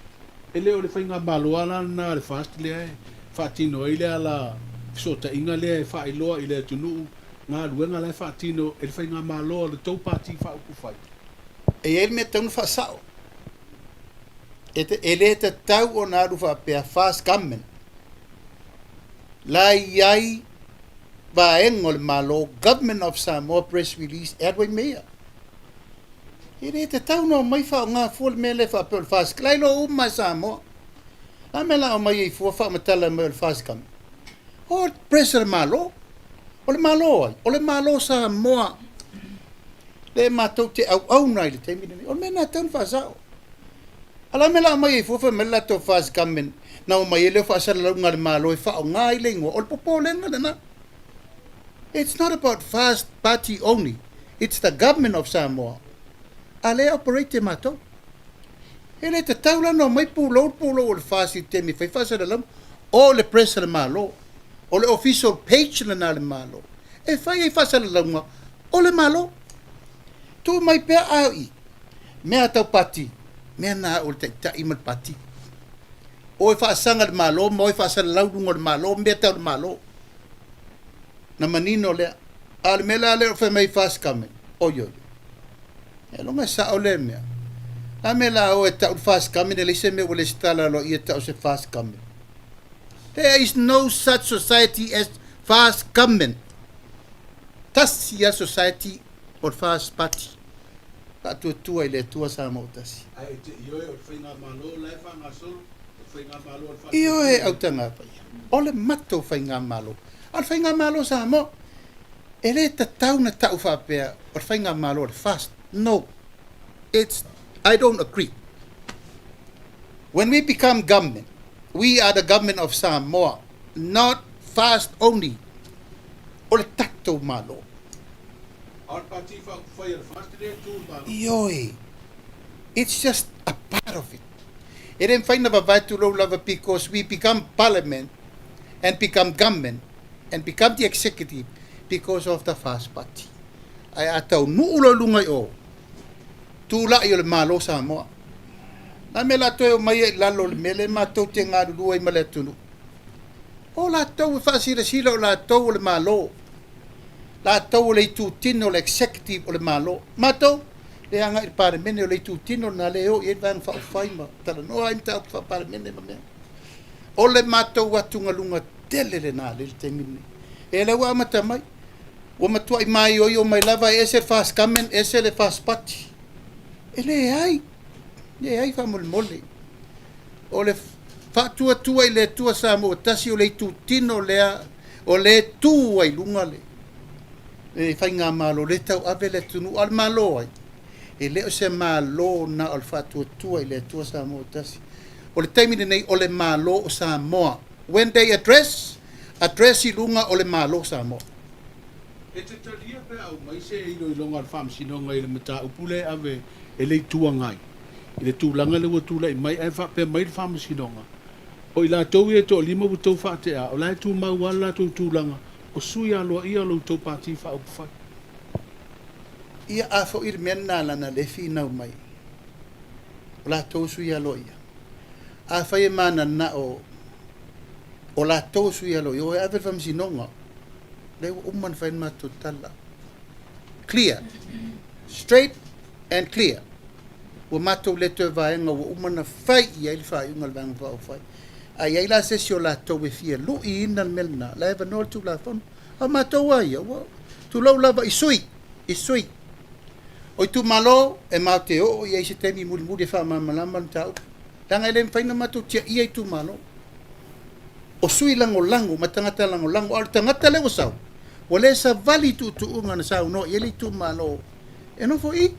D: E le o le faigamalo lava la lena a le FAST lea e faatino ai le ala fesootaiga lea e faailoa i le atunuu galuega la e faatino e le faigamalo a le tou Pati Faaupufai.
A: E i ai le mea e tatau ona faasao. E le tatau ona alu faapea fast government. La e i ai vaega o le Malo, Government of Samoa Press Release e alu ai mea ia. E le tatau ona omai faaaoga fua le mea lea faapea o le fast. La e iloa uma e Samoa. O le a le mea o le a omai ai fua faamatala mai o le fast government? O le press a le Malo. O le Malo o ai? O le Malo o Samoa. Lea matou te auauna ai i le taimi lenei. O le mea lena e tatau ona faasao. A o le a le mea o le a aumai ai fua fai mai le latou FAST government na omai ai lea o faasalalauga a le Malo e faaaoga ai le igoa, o le popolega lena. It's not about FAST party only, it's the government of Samoa. A lea e operate e matou. E le tatau la ona omai pulou le pulou o le FAST i le taimi e fai faasalalauga. O le press a le Malo, o le official page lena a le Malo e fai ai faasalalauga o le Malo. Tuu mai pea a i mea tau pati, mea na o le taitai ma le pati. O e faasaga le Malo ma o e faasalalau luga o le Malo, mea tau le Malo. Na manino lea. A o le mea la lea o fai mai FAST government, oi oi. E loga e sao lea mea. A mea la o e tau le FAST government e leai se mea ua lesitala aloaia e tau se FAST government. There is no such society as FAST government. Tasi a society o le FAST party. Faatuatua i le Atua Samoa ua tasi.
D: Ae e te ioe o le Faigamalo la e faagasolo, o le Faigamalo a le Faatuatua.
A: Ioe autagavaia, o le matou Faigamalo, a o le Faigamalo Samoa, e le tatau na tau faapea o le Faigamalo a le FAST. No. It's, I don't agree. When we become government, we are the government of Samoa, not FAST only. O le tatou Malo.
D: A o le Pati Faaupufai a le FAST lea e tu i le Malo.
A: Ioe. It's just a part of it. E le mafai ona vavae tulou lava because we become parliament and become government and become the executive because of the FAST party. Ae a taunuu loa i luga i o, tulai o le Malo Samoa. Na mea la toe omai ai i lalo o le mea lea matou te galulue ai ma le atunuu. O latou e faasilasila o latou o le Malo. Latou o le itutino o le executive o le Malo. Matou, le agai i le Palemene o le itutino lena lea e o i ai le Vaega Faaupufai ma talanoa ai mataupu faa-Palemene ma mea. O le matou atugaluga tele lena lea i le taimi lenei. E lea ua amata mai. Ua matuai maioio mai lava e ese le FAST Government, ese le FAST Party. E leai, leai faamolemole. O le faatuatua i le Atua Samoa tasi o le itutino lea o lea e tu ai luga le le faigamalo lea e tauave le atunuu. A o le Malo ai? E le o se Malo na o le faatuatua i le Atua Samoa tasi. O le taimi lenei o le Malo o Samoa. When they address, address i luga o le Malo o Samoa.
D: E te talia pe a aumai se iloiloga a le Faamasinoga i le mataupu lea e ave e le Itu Agai i le tulaga lea ua tulai mai ae faapea mai le Faamasinoga o i latou ia e toalima ua tou faatea o la e tumau lava le latou tulaga o sui aloaia o la outou Pati Faaupufai.
A: Ia a foi le mea lena lana lea e finau mai o latou sui aloaia. Afai e mananao o latou sui aloaia o e ave le Faamasinoga lea ua uma ona fai le matou tala. Clear. Straight and clear. Ua matou le toe vaega ua uma ona fai i ai le faaiuga a le Vaega Faaupufai. A i ai la se isi o latou e fia luiina le mea lena, la e avanoa le Tulafono. A o matou lava ia, ua tulou lava i sui, i sui o itumalo e matou te oo i ai i se taimi mulimuli e faamalamalama le mataupu, leaga e le mafai ona matou tiaia itumalo. O sui lagolago ma tagata lagolago, a o le tagata lea ua sau, ua le savali i tuutuuga na saunoa i ai le itumalo e nofo i i,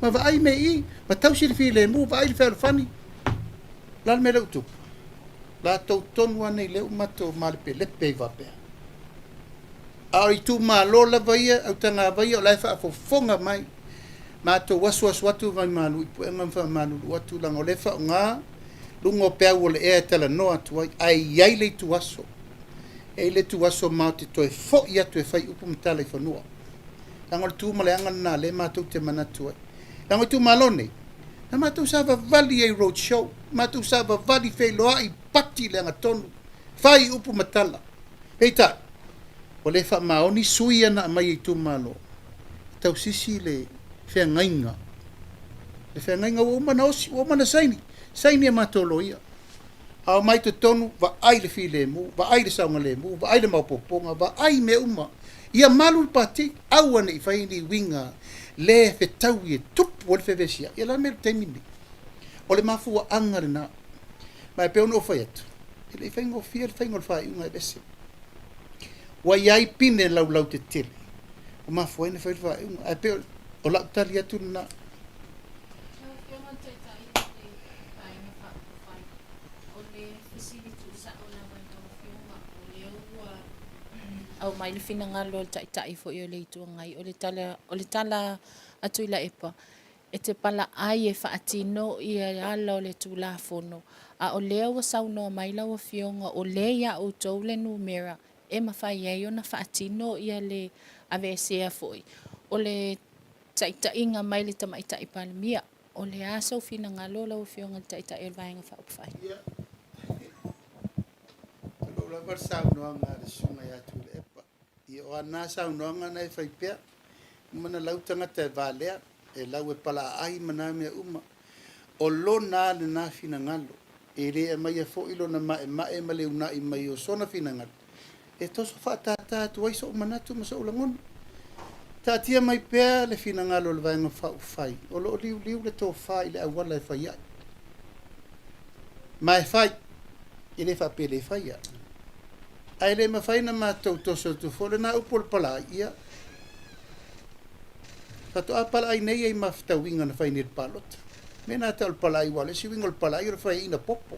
A: ma vaai mea i i, ma tausi le filemu, vaai le fealofani. O le a le mea lea ua tupu? Latou tonu lava nei lea ua matou malepelepe ai faapea. A o itumalo lava ia, autagavaia o la e faafofoga mai, matou asuasu atu vaimalu i puega ma faamalulu atu, leaga o lea e faaaoga luga o peau o le ea e talanoa atu ai, ae i ai le ituaso. E i ai le ituaso matou te toe foi atu e fai upu ma tala i fanua. Leaga o le tu ma le aga lena lea matou te manatu ai. Leaga o itumalo nei, na matou savavali ai i road show, matou savavali feiloai, pati i le agatonu, fai upu ma tala. Peitai, ua le faamaoni sui ia na aumai e itumalo e tausisi le feagaiga. Le feagaiga ua uma ona osi, ua uma ona saini, saini e matou loia. A omai i totonu, vaai le filemu, vaai le saogalemu, vaai le maopoopoga, vaai mea uma. Ia malu le pati, aua ne i fai ni uiga le fetaui e tupu ai le fevesiai. Ia o le a le mea i le taimi lenei? O le mafuaaga lena. Ma e pei ona ou fai atu, e le i faigofie le faiga o le faaiuga e aveese. Ua i ai pine laulautetele ua mafua ai ona fai le faaiuga. Ae pei o lau tali atu lena.
F: Lau Afioga i le Taitai o le Vaega Faaupufai, o le fesili tuusao lava i lau Afioga, o lea ua aumai. mai le finagalo o le Taitai foi o le Itu Agai, o le tala, o le tala a Tuilaepa, e te palaai e faatino ia ala o le Tulafono, a o lea ua saunoa mai lau Afioga o lea ia outou le numera e mafai ai ona faatino ia le aveesea foi o le taitaiga mai le Tamaitai Palemia. O le a sou finagalo lau Afioga i le Taitai o le Vaega Faaupufai?
A: Ia, tulou lava le saunoaga a le Susuga ia Tuilaepa. Ia, o ana saunoaga na e fai pea, uma ona lau tagata e valea, e lau e palaaai ma na mea uma. O lona lava lena finagalo, e le aumaia foi lona maemae ma le uunai mai o sona finagalo, e toso faatātā atu ai sou manatu ma sou lagona. Taatia mai pea le finagalo o le Vaega Faaupufai o lo o liuliu le tofa i le auala e fai ai. Ma e fai, e le faapea e le faia. Ae le mafai ona matou toso atu foi lena upu o le palaai, ia, faatoa palaai nei ai ma fetauiga na fai nei i le palota. Mea na tau o le palaai, aua o le isi uiga o le palaai o le faiaina popo.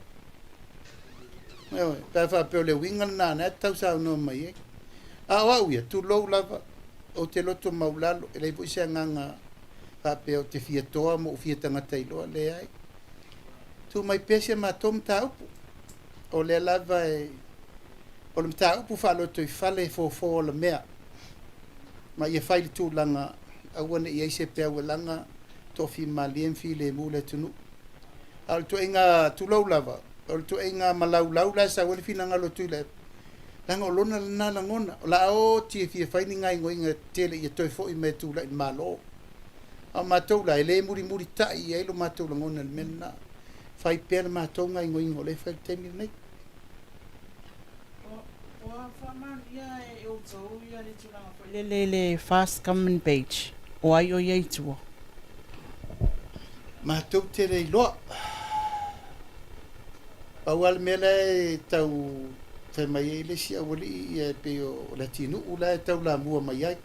A: Ioe, pe a faapea o le uiga lena na e tau saunoa mai ai. A o au ia, tulou lava, ou te loto maulalo, e leai foi se agaga faapea ou te fia toa ma ou fia tagata iloa, leai. Tuu mai pea si a matou mataupu. O lea lava e, o le mataupu faalotoifale e fofo alamea, ma ia fai le tulaga aua ne i i ai se peau e laga toafimalie ma filemu le atunuu. A o le ituaiga, tulou lava, o le ituaiga malaulau la e sau ai le finagalo o Tuilaepa, leaga o lona lena lagona, o le a oti e fia fai ni gaoioiga tetele ia toe foi mai e tulai i le Malo. A o matou la, e le mulimulitai i ai lo matou lagona i le mea lena. Fai pea le matou gaoioiga o lea e fai i le taimi lenei.
G: Ua faamaonia e outou ia le tulaga foi lele i le Fast Government Page, o ai o i ai i tua?
A: Matou te le iloa. Pau lava le mea la e tau fai mai ai le isi aualii ia e pei o le atinuu la e taulamua mai ai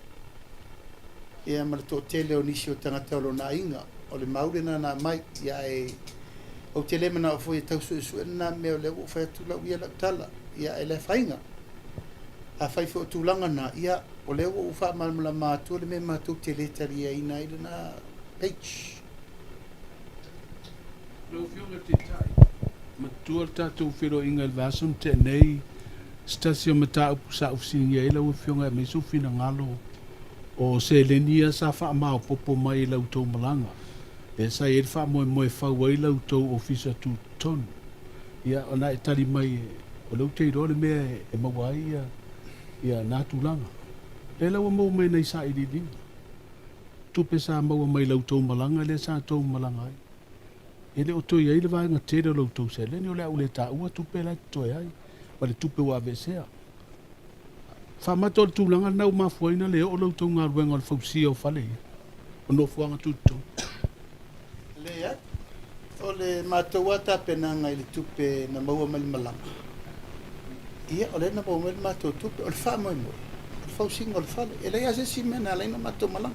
A: ia ma le toatele o nisi o tagata o lona aiga. O le mau lena na aumai. Ia ae ou te le manao foi e tau suesue lena mea o lea ua ou fai atu lau ia lau tala. Ia ae le afaina. Afai foi o tulaga na, ia o lea ua ou faamalamalama atua le mea matou te le taliaina ai lena page.
D: Lau Afioga i le Taitai, matua le tatou feiloaiga i le vaiaso na tea nei, se tasi o mataupu sa ou fesiligia ai lau Afioga e aumai sou finagalo o seleni ia sa faamaopoopo mai i la outou malaga, lea sa i ai le faamoemoe e fau ai la outou ofisa tutotonu. Ia, ona e tali mai, o lea ou te iloa le mea e maua ai ia, ia na tulaga. Lea la ua maua mai nai sailiiliga, tupe sa maua mai i la outou malaga lea sa outou malaga ai. E le o toe i ai le vaega tele o la outou seleni, o le a ou le taua tupe la e totoe ai, ma le tupe ua aveesea. Faamata o le tulaga lena ua mafua ai ona le oo la outou galuega o le fausia o fale ia, o nofoaga tutotonu.
A: Leai. O le matou lava tapenaga i le tupe na maua mai le malaga, ia, o lea na maua mai le matou tupe. O le faamoemoe, o le fausiga o le fale. E leai lava se isi mea na ala ai ona matou malaga.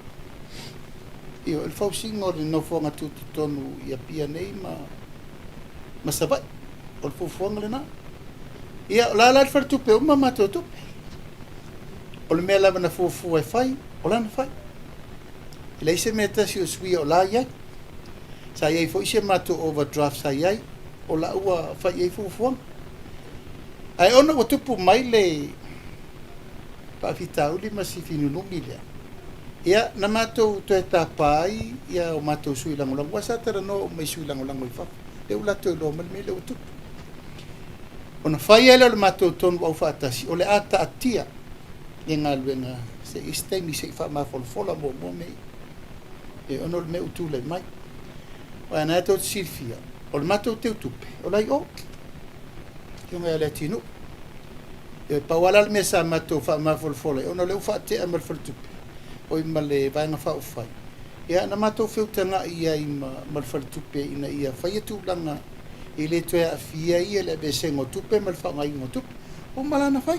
A: Ioe, o le fausiga o le nofoaga tutotonu i Apia nei ma, ma Savaii. O le fuafuaga lena. Ia, o la la le faletupe uma matou tupe. O le mea lava na fuafua e fai, o la na fai. E leai se mea e tasi o suia o la i ai. Sa i ai foi si a matou overdraft sa i ai, o la ua fai i ai fuafuaga. Ae ona ua tupu mai le faafitauli ma si finunumi lea, ia, na matou toe tapa ai ia o matou sui lagolago, aua sa talanoa uma i sui lagolago i fafo, lea ua latou iloa mai le mea lea ua tupu. Ona fai ai lea o le matou tonu aufaatasi, o le a taatia le galuega se i se taimi se i faamafolafola muamua mea ia, e ona o le mea ua tulai mai. Aua na tou te silafia, o le matou teutupe, o la i o, Afioga ia Leatinuu. E pau lava la le mea sa matou faamafolafola ai, ona o lea ua faatea ma le faletupe, oi ma le Vaega Faaupufai, ia na matou feutagai ai ma, ma le faletupe ina ia faia tulaga e le toe aafia ai le aveesega o tupe ma le faaaogaina o tupe. Ua uma la ona fai.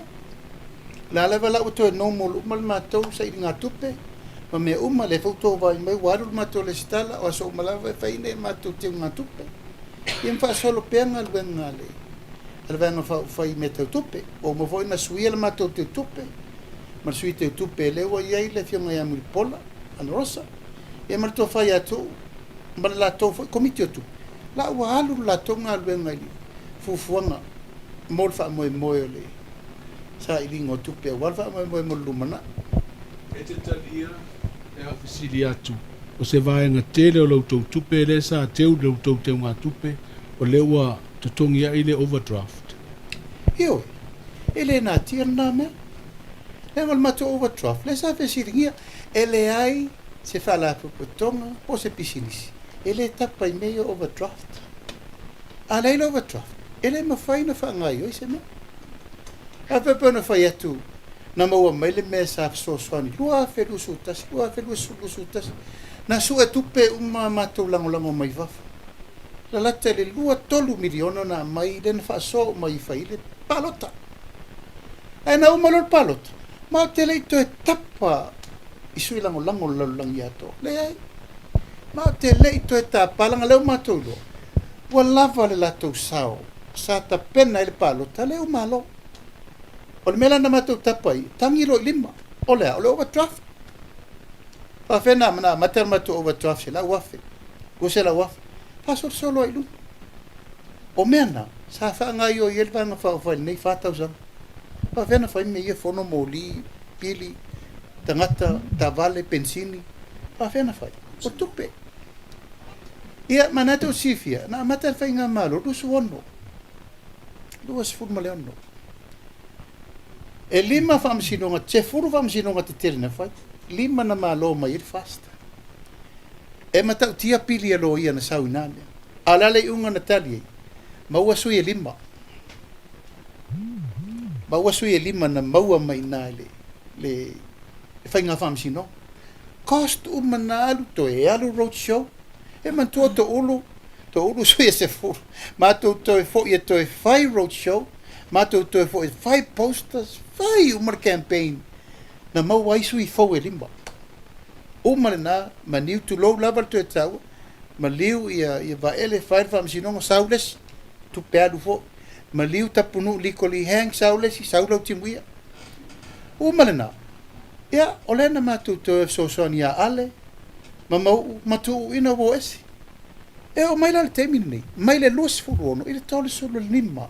A: O la lava la ua toe normal uma le matou sailigatupe ma mea uma, lea foi ua outou vaai mai ua alu le matou lesitala, o aso uma lava e fai ai matou teugatupe. Ia ma faasolo pea galuega a le a le Vaega Faaupufai i mea tau tupe. Ua uma foi ona suia le matou teutupe. ma le Sui Teutupe lea ua i ai le Afioga ia Mulipola Anarosa, ia ma le Tofa ia Tuuu ma le latou foi Komiti o Tupe, la ua alu le latou galuega i le fuafuaga mo le faamoemoe o le sailiga o tupe aua le faamoemoe mo le lumanai.
D: E te talia le au fesili atu, o se vaega tele o la outou tupe lea sa teu i la outou teugatupe, o lea ua totogi ai le overdraft?
A: Ioe, e le natia lena mea. Leaga o le matou overdraft lea sa fesiligia, e leai se faalapotopotoga po o se pisinisi e le tapa i mea ia o overdraft. A leai le overdraft, e le mafai ona faagaoioi se mea. Ae pei pei ona fai atu, na maua mai le mea sa fesoasoani 2021, 2021, na sue tupe uma a matou lagolago mai fafo. Lalata i le lua tolu miliona na aumai lea na faasoa uma ai e fai ai le palota. Ae na uma loa le palota, ma ou te le i toe tapa i sui lagolago o le lalolagi atoa. Leai. Ma ou te le i toe tapa leaga lea ua matou iloa, ua lava le latou sao sa tapena ai le palota, lea ua malo. O le mea la na matou tapa ai, tagi loa i lima. O le a? O le overdraft. Faafefea na amata le matou overdraft 100,000, 200,000, faasolosolo ai i luga. O mea na, sa faagaoioi ai le Vaega Faaupufai i lenei fa tausaga. Faafefea na fai mea ia, fono moli, pili, tagata, taavale, penisini, faafefea na fai? O tupe. Ia, ma na tou silafia, na amata le faigamalo 26, 26. E lima faamasinoga, sefulu faamasinoga tetele na fai, lima na malo mai ai le FAST. E matautia pili a loia na sau i na mea. A o le a le iuga na tali ai? Maua sui e lima. Maua sui e lima na maua mai i ina i le, le faiga faamasinoga. Cost uma na alu, toe alu road show. E manatua Toeulu, Toeulu sui e sefulu. Matou toe foi e toe fai road show, matou toe foi e fai posters, fai uma le campaign na maua ai sui fou e lima. Uma lena, maliu tulou lava le toe taua, maliu ia, ia Vaele fai le faamasinoga, sau le isi, tupe alu foi. Maliu Tapunuu legally hang, sau le isi, sau Lautimuia. Uma lena, ia, o lea na matou toe fesoasoani ia Ale ma Mauu ma Tuuu ina ua o ese. E oo mai la i le taimi lenei, mai le 26 i le 35,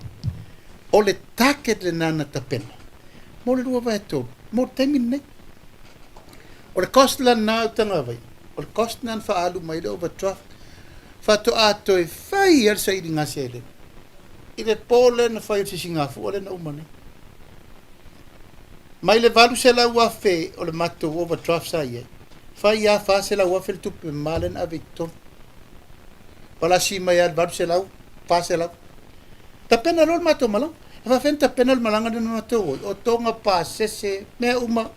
A: o le target lena na tapena mo le 2/3 mo le taimi lenei. O le cost la lena au tagavai, o le cost lena na faaalu mai le overdraft faatoa toe fai lava le sailiga seleni i le po lea na fai o le sisigafua lea na uma nei. Mai le 800,000 o le matou overdraft sa i ai, fai lava 400,000 le tupe mama lea na ave i totonu. Valasi mai lava le 800, 400. Tapena loa le matou malaga. E faafefea ona tapena le malaga lea na matou o ai? O toga, pasese, mea uma.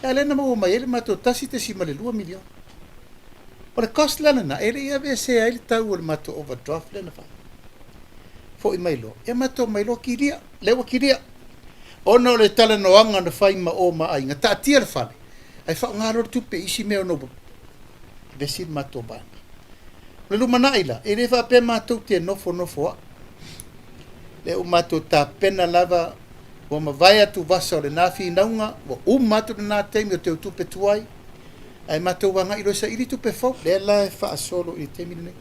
A: A lea na maua mai ai le matou $1.2 miliona. O le cost la lena, e le i aveesea ai le tau o le matou overdraft lea na fai. Foi mai loa, ia matou omai loa kilia. Lea ua kilia. Ona o le talanoaga na fai ma o ma aiga, taatia le fale, ae faaaoga loa le tupe i isi mea ona ua vevesi le matou vaega. O le lumanai la, e le faapea matou te nofonofoa'i. Lea ua matou tapena lava, ua mavae atu vasa o lena finauga, ua uma atu lena taimi o teutupe tuai, ae matou agai loa e saili tupe fou. Lea la e faasolo i le taimi lenei.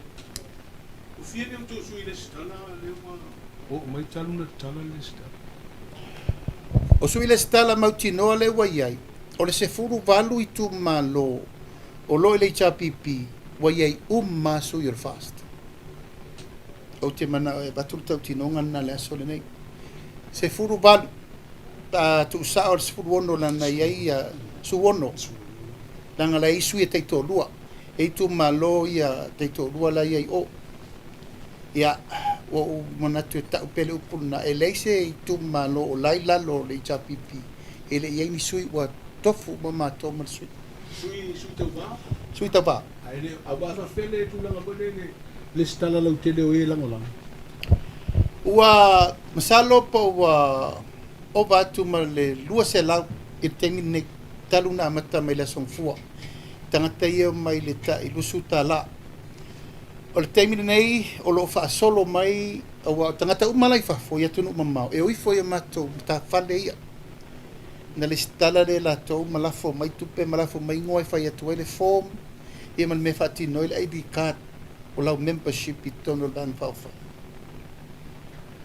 D: Ua fia ni outou sui lesitala lea ua oo mai talu ona tatala le lesitala?
A: O sui lesitala mautinoa lea ua i ai, o le 18 itumalo o lo o i le HRPP ua i ai uma lava sui o le FAST. Ou te manao e avatu le tautinoga lena i le aso lenei. 18, pe a tuusao le 16 leaga e i ai ia 16, leaga la e i ai sui e taitoalua, e itumalo ia taitoalua la e i ai i o. Ia, ua ou manatu e tau pea le upu lena, e leai se itumalo o la e i lalo o le HRPP e le i i ai ni sui, ua tofu uma matou ma le sui.
D: Sui, sui tauva?
A: Sui tauva.
D: Ae le, a ua faafefea le tulaga foi lea i le lesitala lautele o e lagolago?
A: Ua masalo po ua ova atu ma le 200 i le taimi lenei talu ona amata mai le Aso Gafua. Tagata ia mai le tai 20 tala. O le taimi lenei o lo o faasolo mai aua o tagata uma la i fafo i atunuu mamao e o ifo i a matou matafale ia. Na lesitala lea e latou ma lafo mai tupe ma lafo mai igoa e fai atu ai le form ia ma le mea e faatino ai le ID card o lau membership i totonu o le Vaega Faaupufai.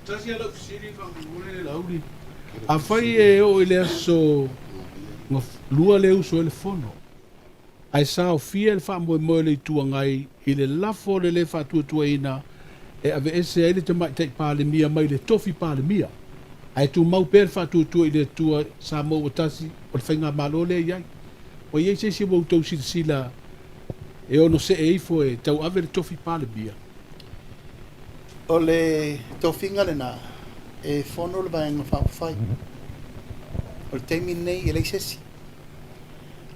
D: Tasi a lau fesili faamolemole Laauli, afai e oo i le aso lua le uso ai le fono, ae saofia le faamoemoe o le Itu Agai i le lafo o le lē faatuatuaina e aveese ai le Tamaitai Palemia mai le tofi Palemia, ae tumau pea le faatuatua i le Atua Samoa ua tasi o le Faigamalo lea e i ai. Ua i ai se isi ua outou silasila e ono see ifo e tauave le tofi Palemia?
A: O le tofiga lena e fono le Vaega Faaupufai. O le taimi lenei e leai se isi.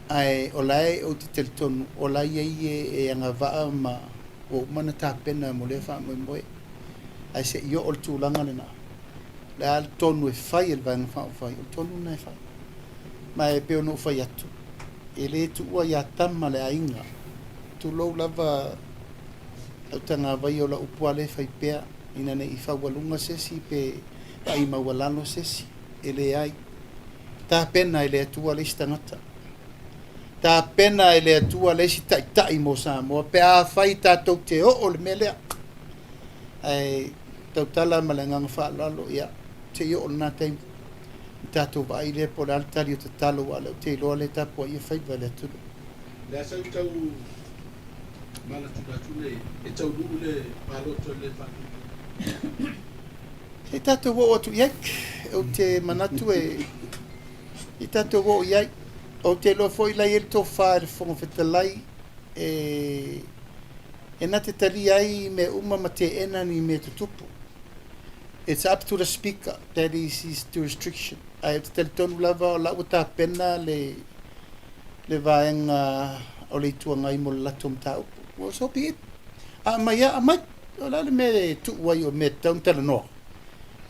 A: Ae o la e ou te talitonu o la e i ai e e agavaa ma ua uma ona tapena mo lea faamoemoe. Ae se i oo le tulaga lena, o le a le tonu e fai e le Vaega Faaupufai, o le tonu lena e fai. Ma e pei ona ou fai atu, e le tuua ia Tama le aiga, tulou lava lau tagavai o lau upu lava lea e fai pea, ina ne i faualuga se isi pe vaai maualalo se isi, e leai. Tapena e le Atua le isi tagata. Tapena e le Atua le isi taitai mo Samoa pe afai tatou te oo i le mea lea. Ae tautala ma le agaga faaaloalo, ia, se i oo lena taimi ona tatou vaai lea po o le a le tali o tatalo aua o lea ou te iloa o lea e tapuaia faiva e le atunuu.
D: Le a sau tau manatunatu nei e taunuu le palota o le faatuatuaina.
A: Se i tatou oo atu i ai. Ou te manatu e i tatou oo i ai. Ou te iloa foi la e i ai le tofa i le Fofoga Fetalai e e na te talia ai mea uma ma teena ni mea tutupu. It's up to the Speaker, that is his jurisdiction. Ae ou te talitonu lava o la ua tapena le le vaega o le Itu Agai mo le latou mataupu. Well, so be it. A aumai lava, aumai. O le a le mea e tuu ai o mea e tatau ona talanoa?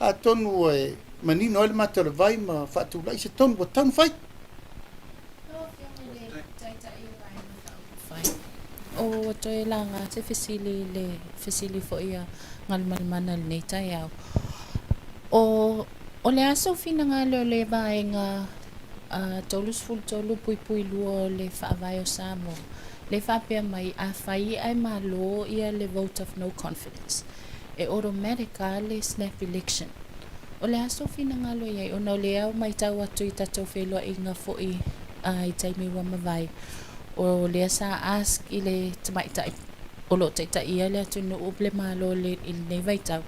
A: Atonu e manino ai le mata o le vai ma faatulai se tonu ua tatau ona fai.
F: Lau Afioga i le Taitai o Vaega Faaupufai, ua toe laga se fesili i le fesili foi a Galumalemana i lenei taeao. O, o le a sou finagalo o le Vaega 33.2 o le Faavae o Samoa, lea e faapea mai, afai ae malo ia le vote of no confidence, e automatic lava le snap election. O le a sou finagalo i ai, ona o lea ua matau atu i tatou feiloaiga foi i taimi ua mavae, o lea sa ask i le tamaitai o lo o taitaia le atunuu le Malo i lenei vaitau,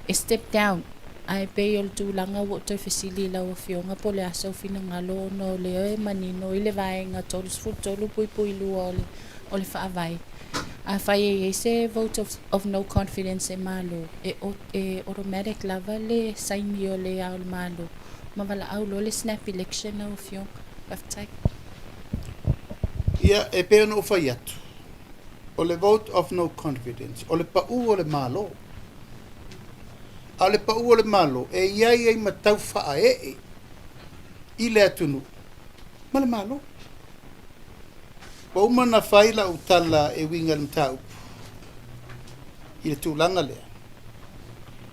F: e step down, ae pei o le tulaga ua ou toe fesili i lau Afioga po o le a sou finagalo ona o lea e manino i le Vaega 33.2 o le Faavae, afai e i ai se vote of no confidence e Malo, e e automatic lava le saini o le Ao o le Malo ma valaau loa le snap election lau Afioga. Faafetai.
A: Ia, e pei ona ou fai atu, o le vote of no confidence, o le pau o le Malo. A o le pau o le Malo e i ai ai ma tau faaee i le atunuu ma le Malo. Ua uma ona fai lau tala e uiga i le mataupu i le tulaga lea.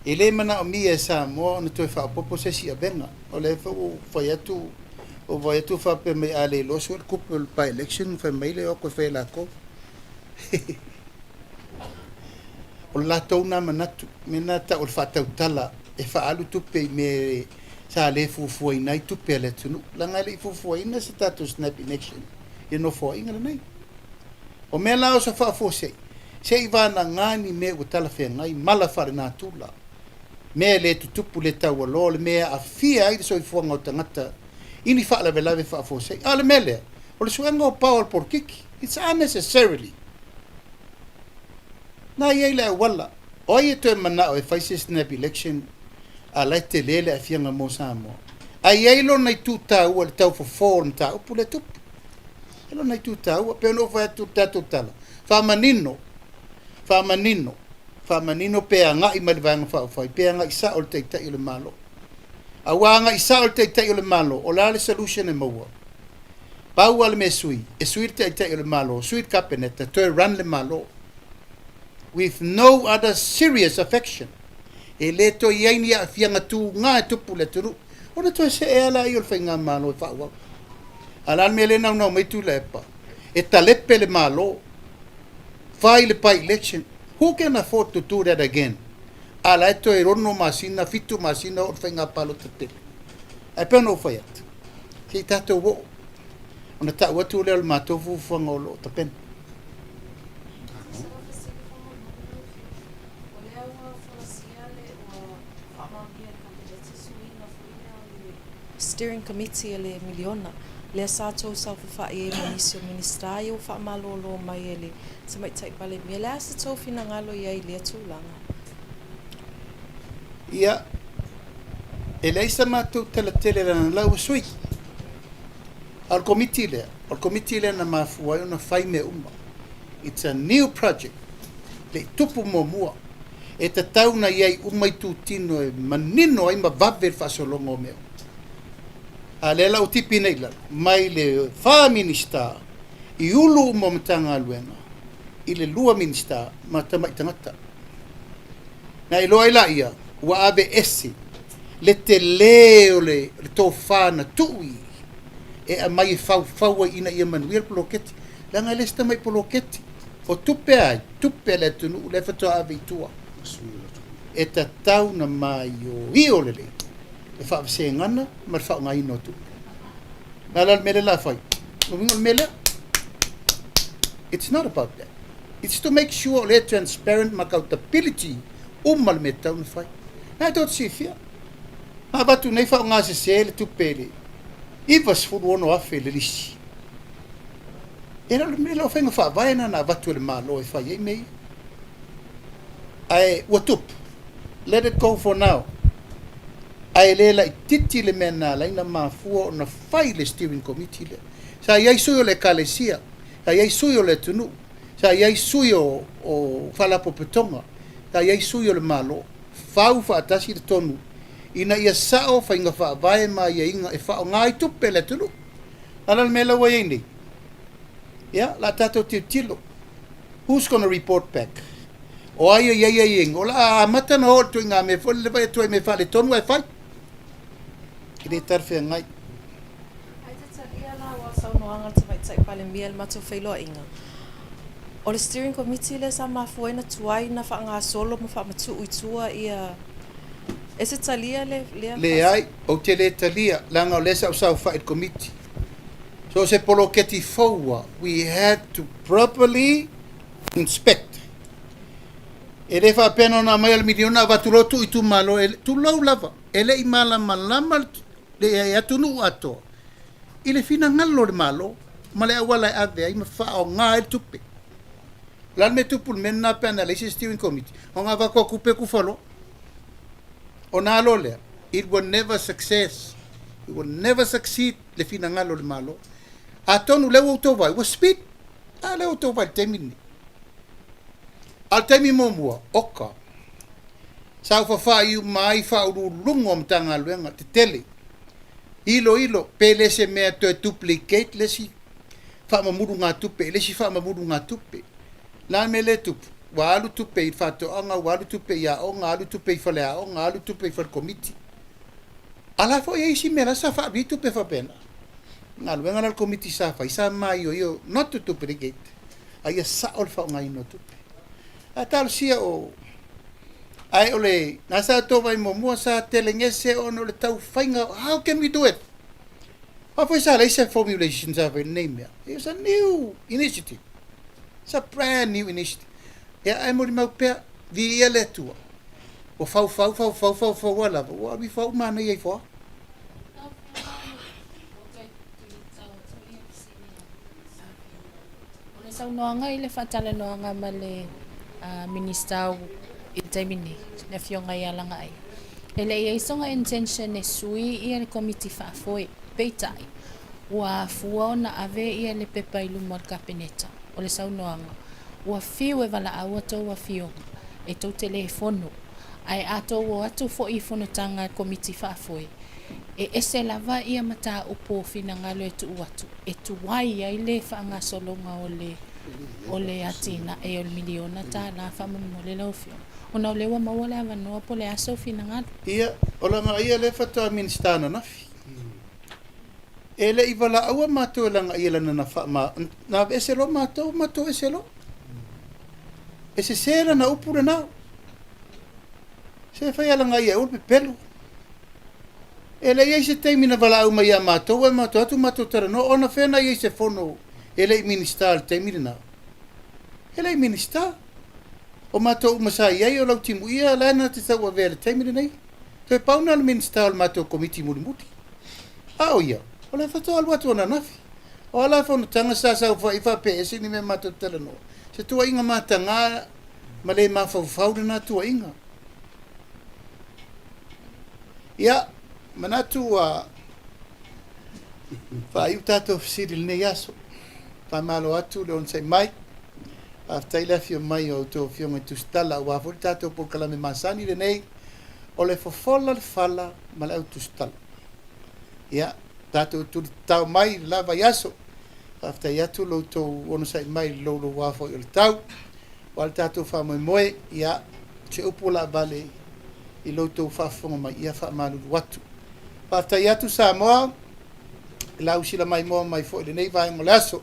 A: E le manaomia e Samoa ona toe faaopoopo se isi avega. O lea foi ua ou fai atu, ua ou vaai atu ua faapea mai a le iloa sue le tupe o le by-election fai mai le o atu e fai e latou. O le latou lena manatu, mea lena e tau o le faatautala e faaalu tupe i mea sa le fuafuaina ai tupe a le atunuu, leaga e le i fuafuaina se tatou snap in action i le Nofoaiga lenei. O mea la o sa faafuasei, se i vanaga ni mea ua talafeagai, mala faalenatura, mea e le tutupu le taualoa, o le mea e aafia ai le soifuaga o tagata i ni faalavelave faafuasei. A o le mea lea, o le suega o power o le polokiki, it's unnecessarily. Na i ai le auala. O ai e toe manao e fai se snap election a la e tele le aafiaga mo Samoa? Ae i ai lona itu taua i le tau fofo o le mataupu lea e tupu. E lona itu taua. Pei ona ou fai atu i le tatou tala, faamanino, faamanino, faamanino pe agai mai le Vaega Faaupufai, pe agai sao i le Taitai o le Malo. A ua agai sao i le Taitai o le Malo, o le a le solution e maua? Pau lava le mea e sui, e sui le Taitai o le Malo, sui le Kapeneta, toe run le Malo with no other serious affection. E le toe i ai ni aafiaga tuga e tupu i le atunuu. Ona toe see lava lea o le faigamalo e faaauau. A o le a le mea lea e naunau mai Tuilaepa? E talepe le Malo, fai le by-election. Who can afford to do that again? A la e toe 6 masina, 7 masina oo le faiga palota tele. Ae pei ona ou fai atu, se i tatou oo, ona tau atu lea o le matou fuafuaga o lo o tapena.
C: Steering Committee a le miliona, lea sa tou saofafai ai ma nisi o Minisita ia ua faamalōlō mai e le Tamaitai Palemia. Le a se tou finagalo i ai i lea tulaga?
A: Ia, e leai sa matou tala tele leaga la ua sui. A o le Komiti lea, o le Komiti lea na mafua ai ona fai mea uma. It's a new project, le i tupu muamua. E tatau ona i ai uma itutino e manino ai ma vave le faasologa o mea uma. A o lea la ua tipi nei i lalo, mai le fa Minisita i ulu uma o Matagaluega i le lua Minisita ma tamai tagata. Na iloa ai laia ua ave ese le tele o le tofa na tuu i e aumai e faufau ai ina ia manuia le poloketi, leaga e le se tamai poloketi. O tupe a ai? Tupe a le atunuu lea faatoa ave i tua. E tatau ona maioio lelei le faavasegana ma le faaaogaina o tupe. O le a la le mea lea o le a fai? O le uiga o le mea lea, it's not about that. It's to make sure o lea e transparent ma accountability uma le mea e tatau ona fai. Na e tou te silafia, na avatu nei faaaoga sese le tupe i le $96,000 le lisi. E le o le mea o faiga faavae na na avatu e le Malo e fai ai mea ia. Ae ua tupu. Let it go for now. Ae le laititi le mea na ala ai ona mafua ona fai le steering committee lea. Sa i ai sui o le Ekalesia, sa i ai sui o le atunuu, sa i ai sui o Faalapotopotoga, sa i ai sui o le Malo. Fau faatasi le tonu ina ia sao faiga faavae ma aiaiga e faaaoga ai tupe a le atunuu. A o le mea la ua i ai nei, ia, la tatou tilotilo, who's gonna report back? O ai e i ai aiaiga? O le a amata ona o i le ituaiga mea foi lele vaai atu ai i mea faaletonu ae fai. E le talafeagai.
C: Ae te talia la ua saunoaga a le Tamaitai Palemia i le matou feiloaiga. O le Steering Committee lea sa mafua ai ona tuai na faagasolo ma faamatuu i tua ia E te talia le lea
A: Leai, ou te le talia, leaga o lea sa ou saofai i le Komiti. So o se poloketi fou ua, we had to properly inspect. E le faapea na ona aumai o le miliona avatu loa tuu i itumalo, e, tulou lava, e le i malamalama le atunuu atoa i le finagalo o le Malo ma le auala e ave ai ma faaaoga ai le tupe. O le a le mea e tupu i le mea lena pe ana leai se steering committee? Ona avatu atu tupe tufa loa. Ona a loa lea, it will never success, it will never succeed le finagalo o le Malo. Atonu lea ua outou vaai, ua speed. A lea ua outou vaai i le taimi lenei. A o le taimi muamua, oka, sa ou fafaai uma ai faauluuluga o Matagaluega tetele, iloilo pe le se mea toe duplicate le isi faamamulugatupe i le isi faamamulugatupe. O le a le mea lea e tupu? Ua alu tupe i faatoaga, ua alu tupe i aoga, alu tupe i faleaoga, alu tupe i fale komiti. A la foi e i ai isi mea la sa faaalu ai tupe faapena. O galuega la a le komiti sa fai, sa maioio not to duplicate, a ia sao le faaaogaina o tupe. Ae talosia o Ae o le na sa outou vaai muamua sa telegese ona o le taufaiga how can we do it? Aua foi sa leai se formulation sa fai i lenei mea. It was a new initiative. It's a brand new initiative. Ia ae molimau pea, viia le Atua. Ua faufau, faufau, faufau a lava, ua alu ifo au manaia ifo a.
F: O le saunoaga i le faatalanoaga ma le Minisita i le taimi nei, le Afioga ia Lagaai, e le i ai sona intention e sui ia le Komiti Faafoe, peitai, ua afua ona ave ia le pepa i luma o le Kapeneta. O le saunoaga, ua fiu e valaau a tou afioga, e tou te le fono, ae a tou o atu foi i fonotaga a le Komiti Faafoe, e ese lava ia mataupu o finagalo e tuu atu e tuai ai le faagasologa o le o le atinae o le miliona tala faamolemole lau Afioga. Ona o lea ua maua le avanoa po o le a sou finagalo.
A: Ia, o lagaia lea faatoa Minisita ananafi. E le i valaauina matou e lagaia lana na faama, na aveese loa matou, matou ese loa. E sese lana upu lena. Se fai a lagaia e aua le pepelo. E le i ai se taimi na valaau mai ia matou ae matou atu matou talanoa ona fea na i ai se fono e le i Minisita i le taimi lena. E le i Minisita. O matou uma sa i ai o Lautimuia la na te tauavea i le taimi lenei. Toe pau na o le Minisita o le matou Komiti mulimuli. A o ia, o lea faatoa alu atu ananafi. O a la fonotaga sa saofai faapea ese ni mea matou te talanoa? Se tuuaiga mataga ma le mafaufau lena tuuaiga. Ia, manatu ua faaiu tatou fesili i lenei aso. Faamalo atu le onosai mai. Faafetai le afio mai o a outou afioga i Tusitala aua foi le tatou polokalame masani lenei o le fofola le fala ma le au tusitala. Ia, tatou tuli tatao mai i le la vaiaso. Faafetai atu lo outou onosai mai i le louloua foi o le tau. Aua le tatou faamoemoe, ia, se upu o laavale i lo outou faafofoga mai, ia faamalulu atu. Faafetai atu Samoa, i lau sila maimoa mai foi i lenei vaega o le aso.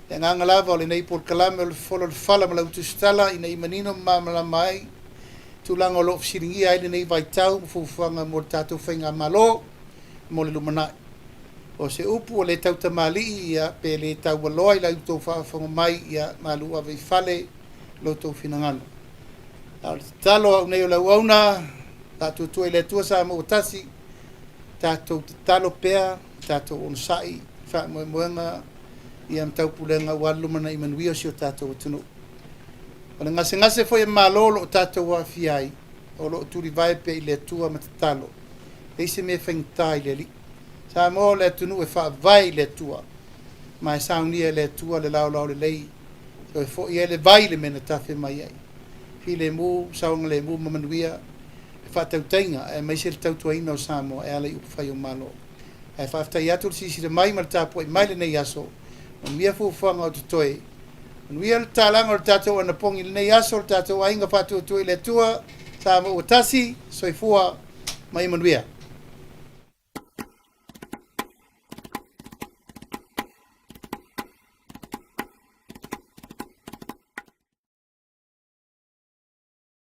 A: Le agaga lava o lenei polokalame o le fofola o le fala ma lau tusitala ina ia manino ma malamalama ai tulaga o lo o fesiligia ai lenei vaitau ma fuafuaga mo le tatou faigamalo mo le lumanai. O se upu ua le tautamalii ia pe le taualoa i la outou faafofoga mai ia malu ave i fale lo outou finagalo. A o le tatalo a au nei o le auauna, faatuatua i le Atua Samoa ua tasi, tatou tatalo pea, tatou onosai i faamoemoega ia ma taupulega aua le lumanai manuia o si o tatou atunuu. O le gasegase foi a Malo o lo o tatou aafia ai, o lo o tulivae pea i le Atua ma tatalo, e leai se mea e faigata i le Alii. Samoa o le atunuu e faavae i le Atua, ma e saunia e le Atua le laolao lelei, toe foi ai le vai i le mea na tafe mai ai. Filemu, saogalemu ma manuia le faatautaiga aemaise le tautuaina o Samoa e ala i upufai o Malo. Ae faafetai atu le silasila mai ma le tapuai mai lenei aso. Manuia fuafuaga o totoe. Manuia le tatalaga o le tatou anapogi i lenei aso, le tatou aiga faatuatua i le Atua, Samoa ua tasi, soifua ma ia manuia.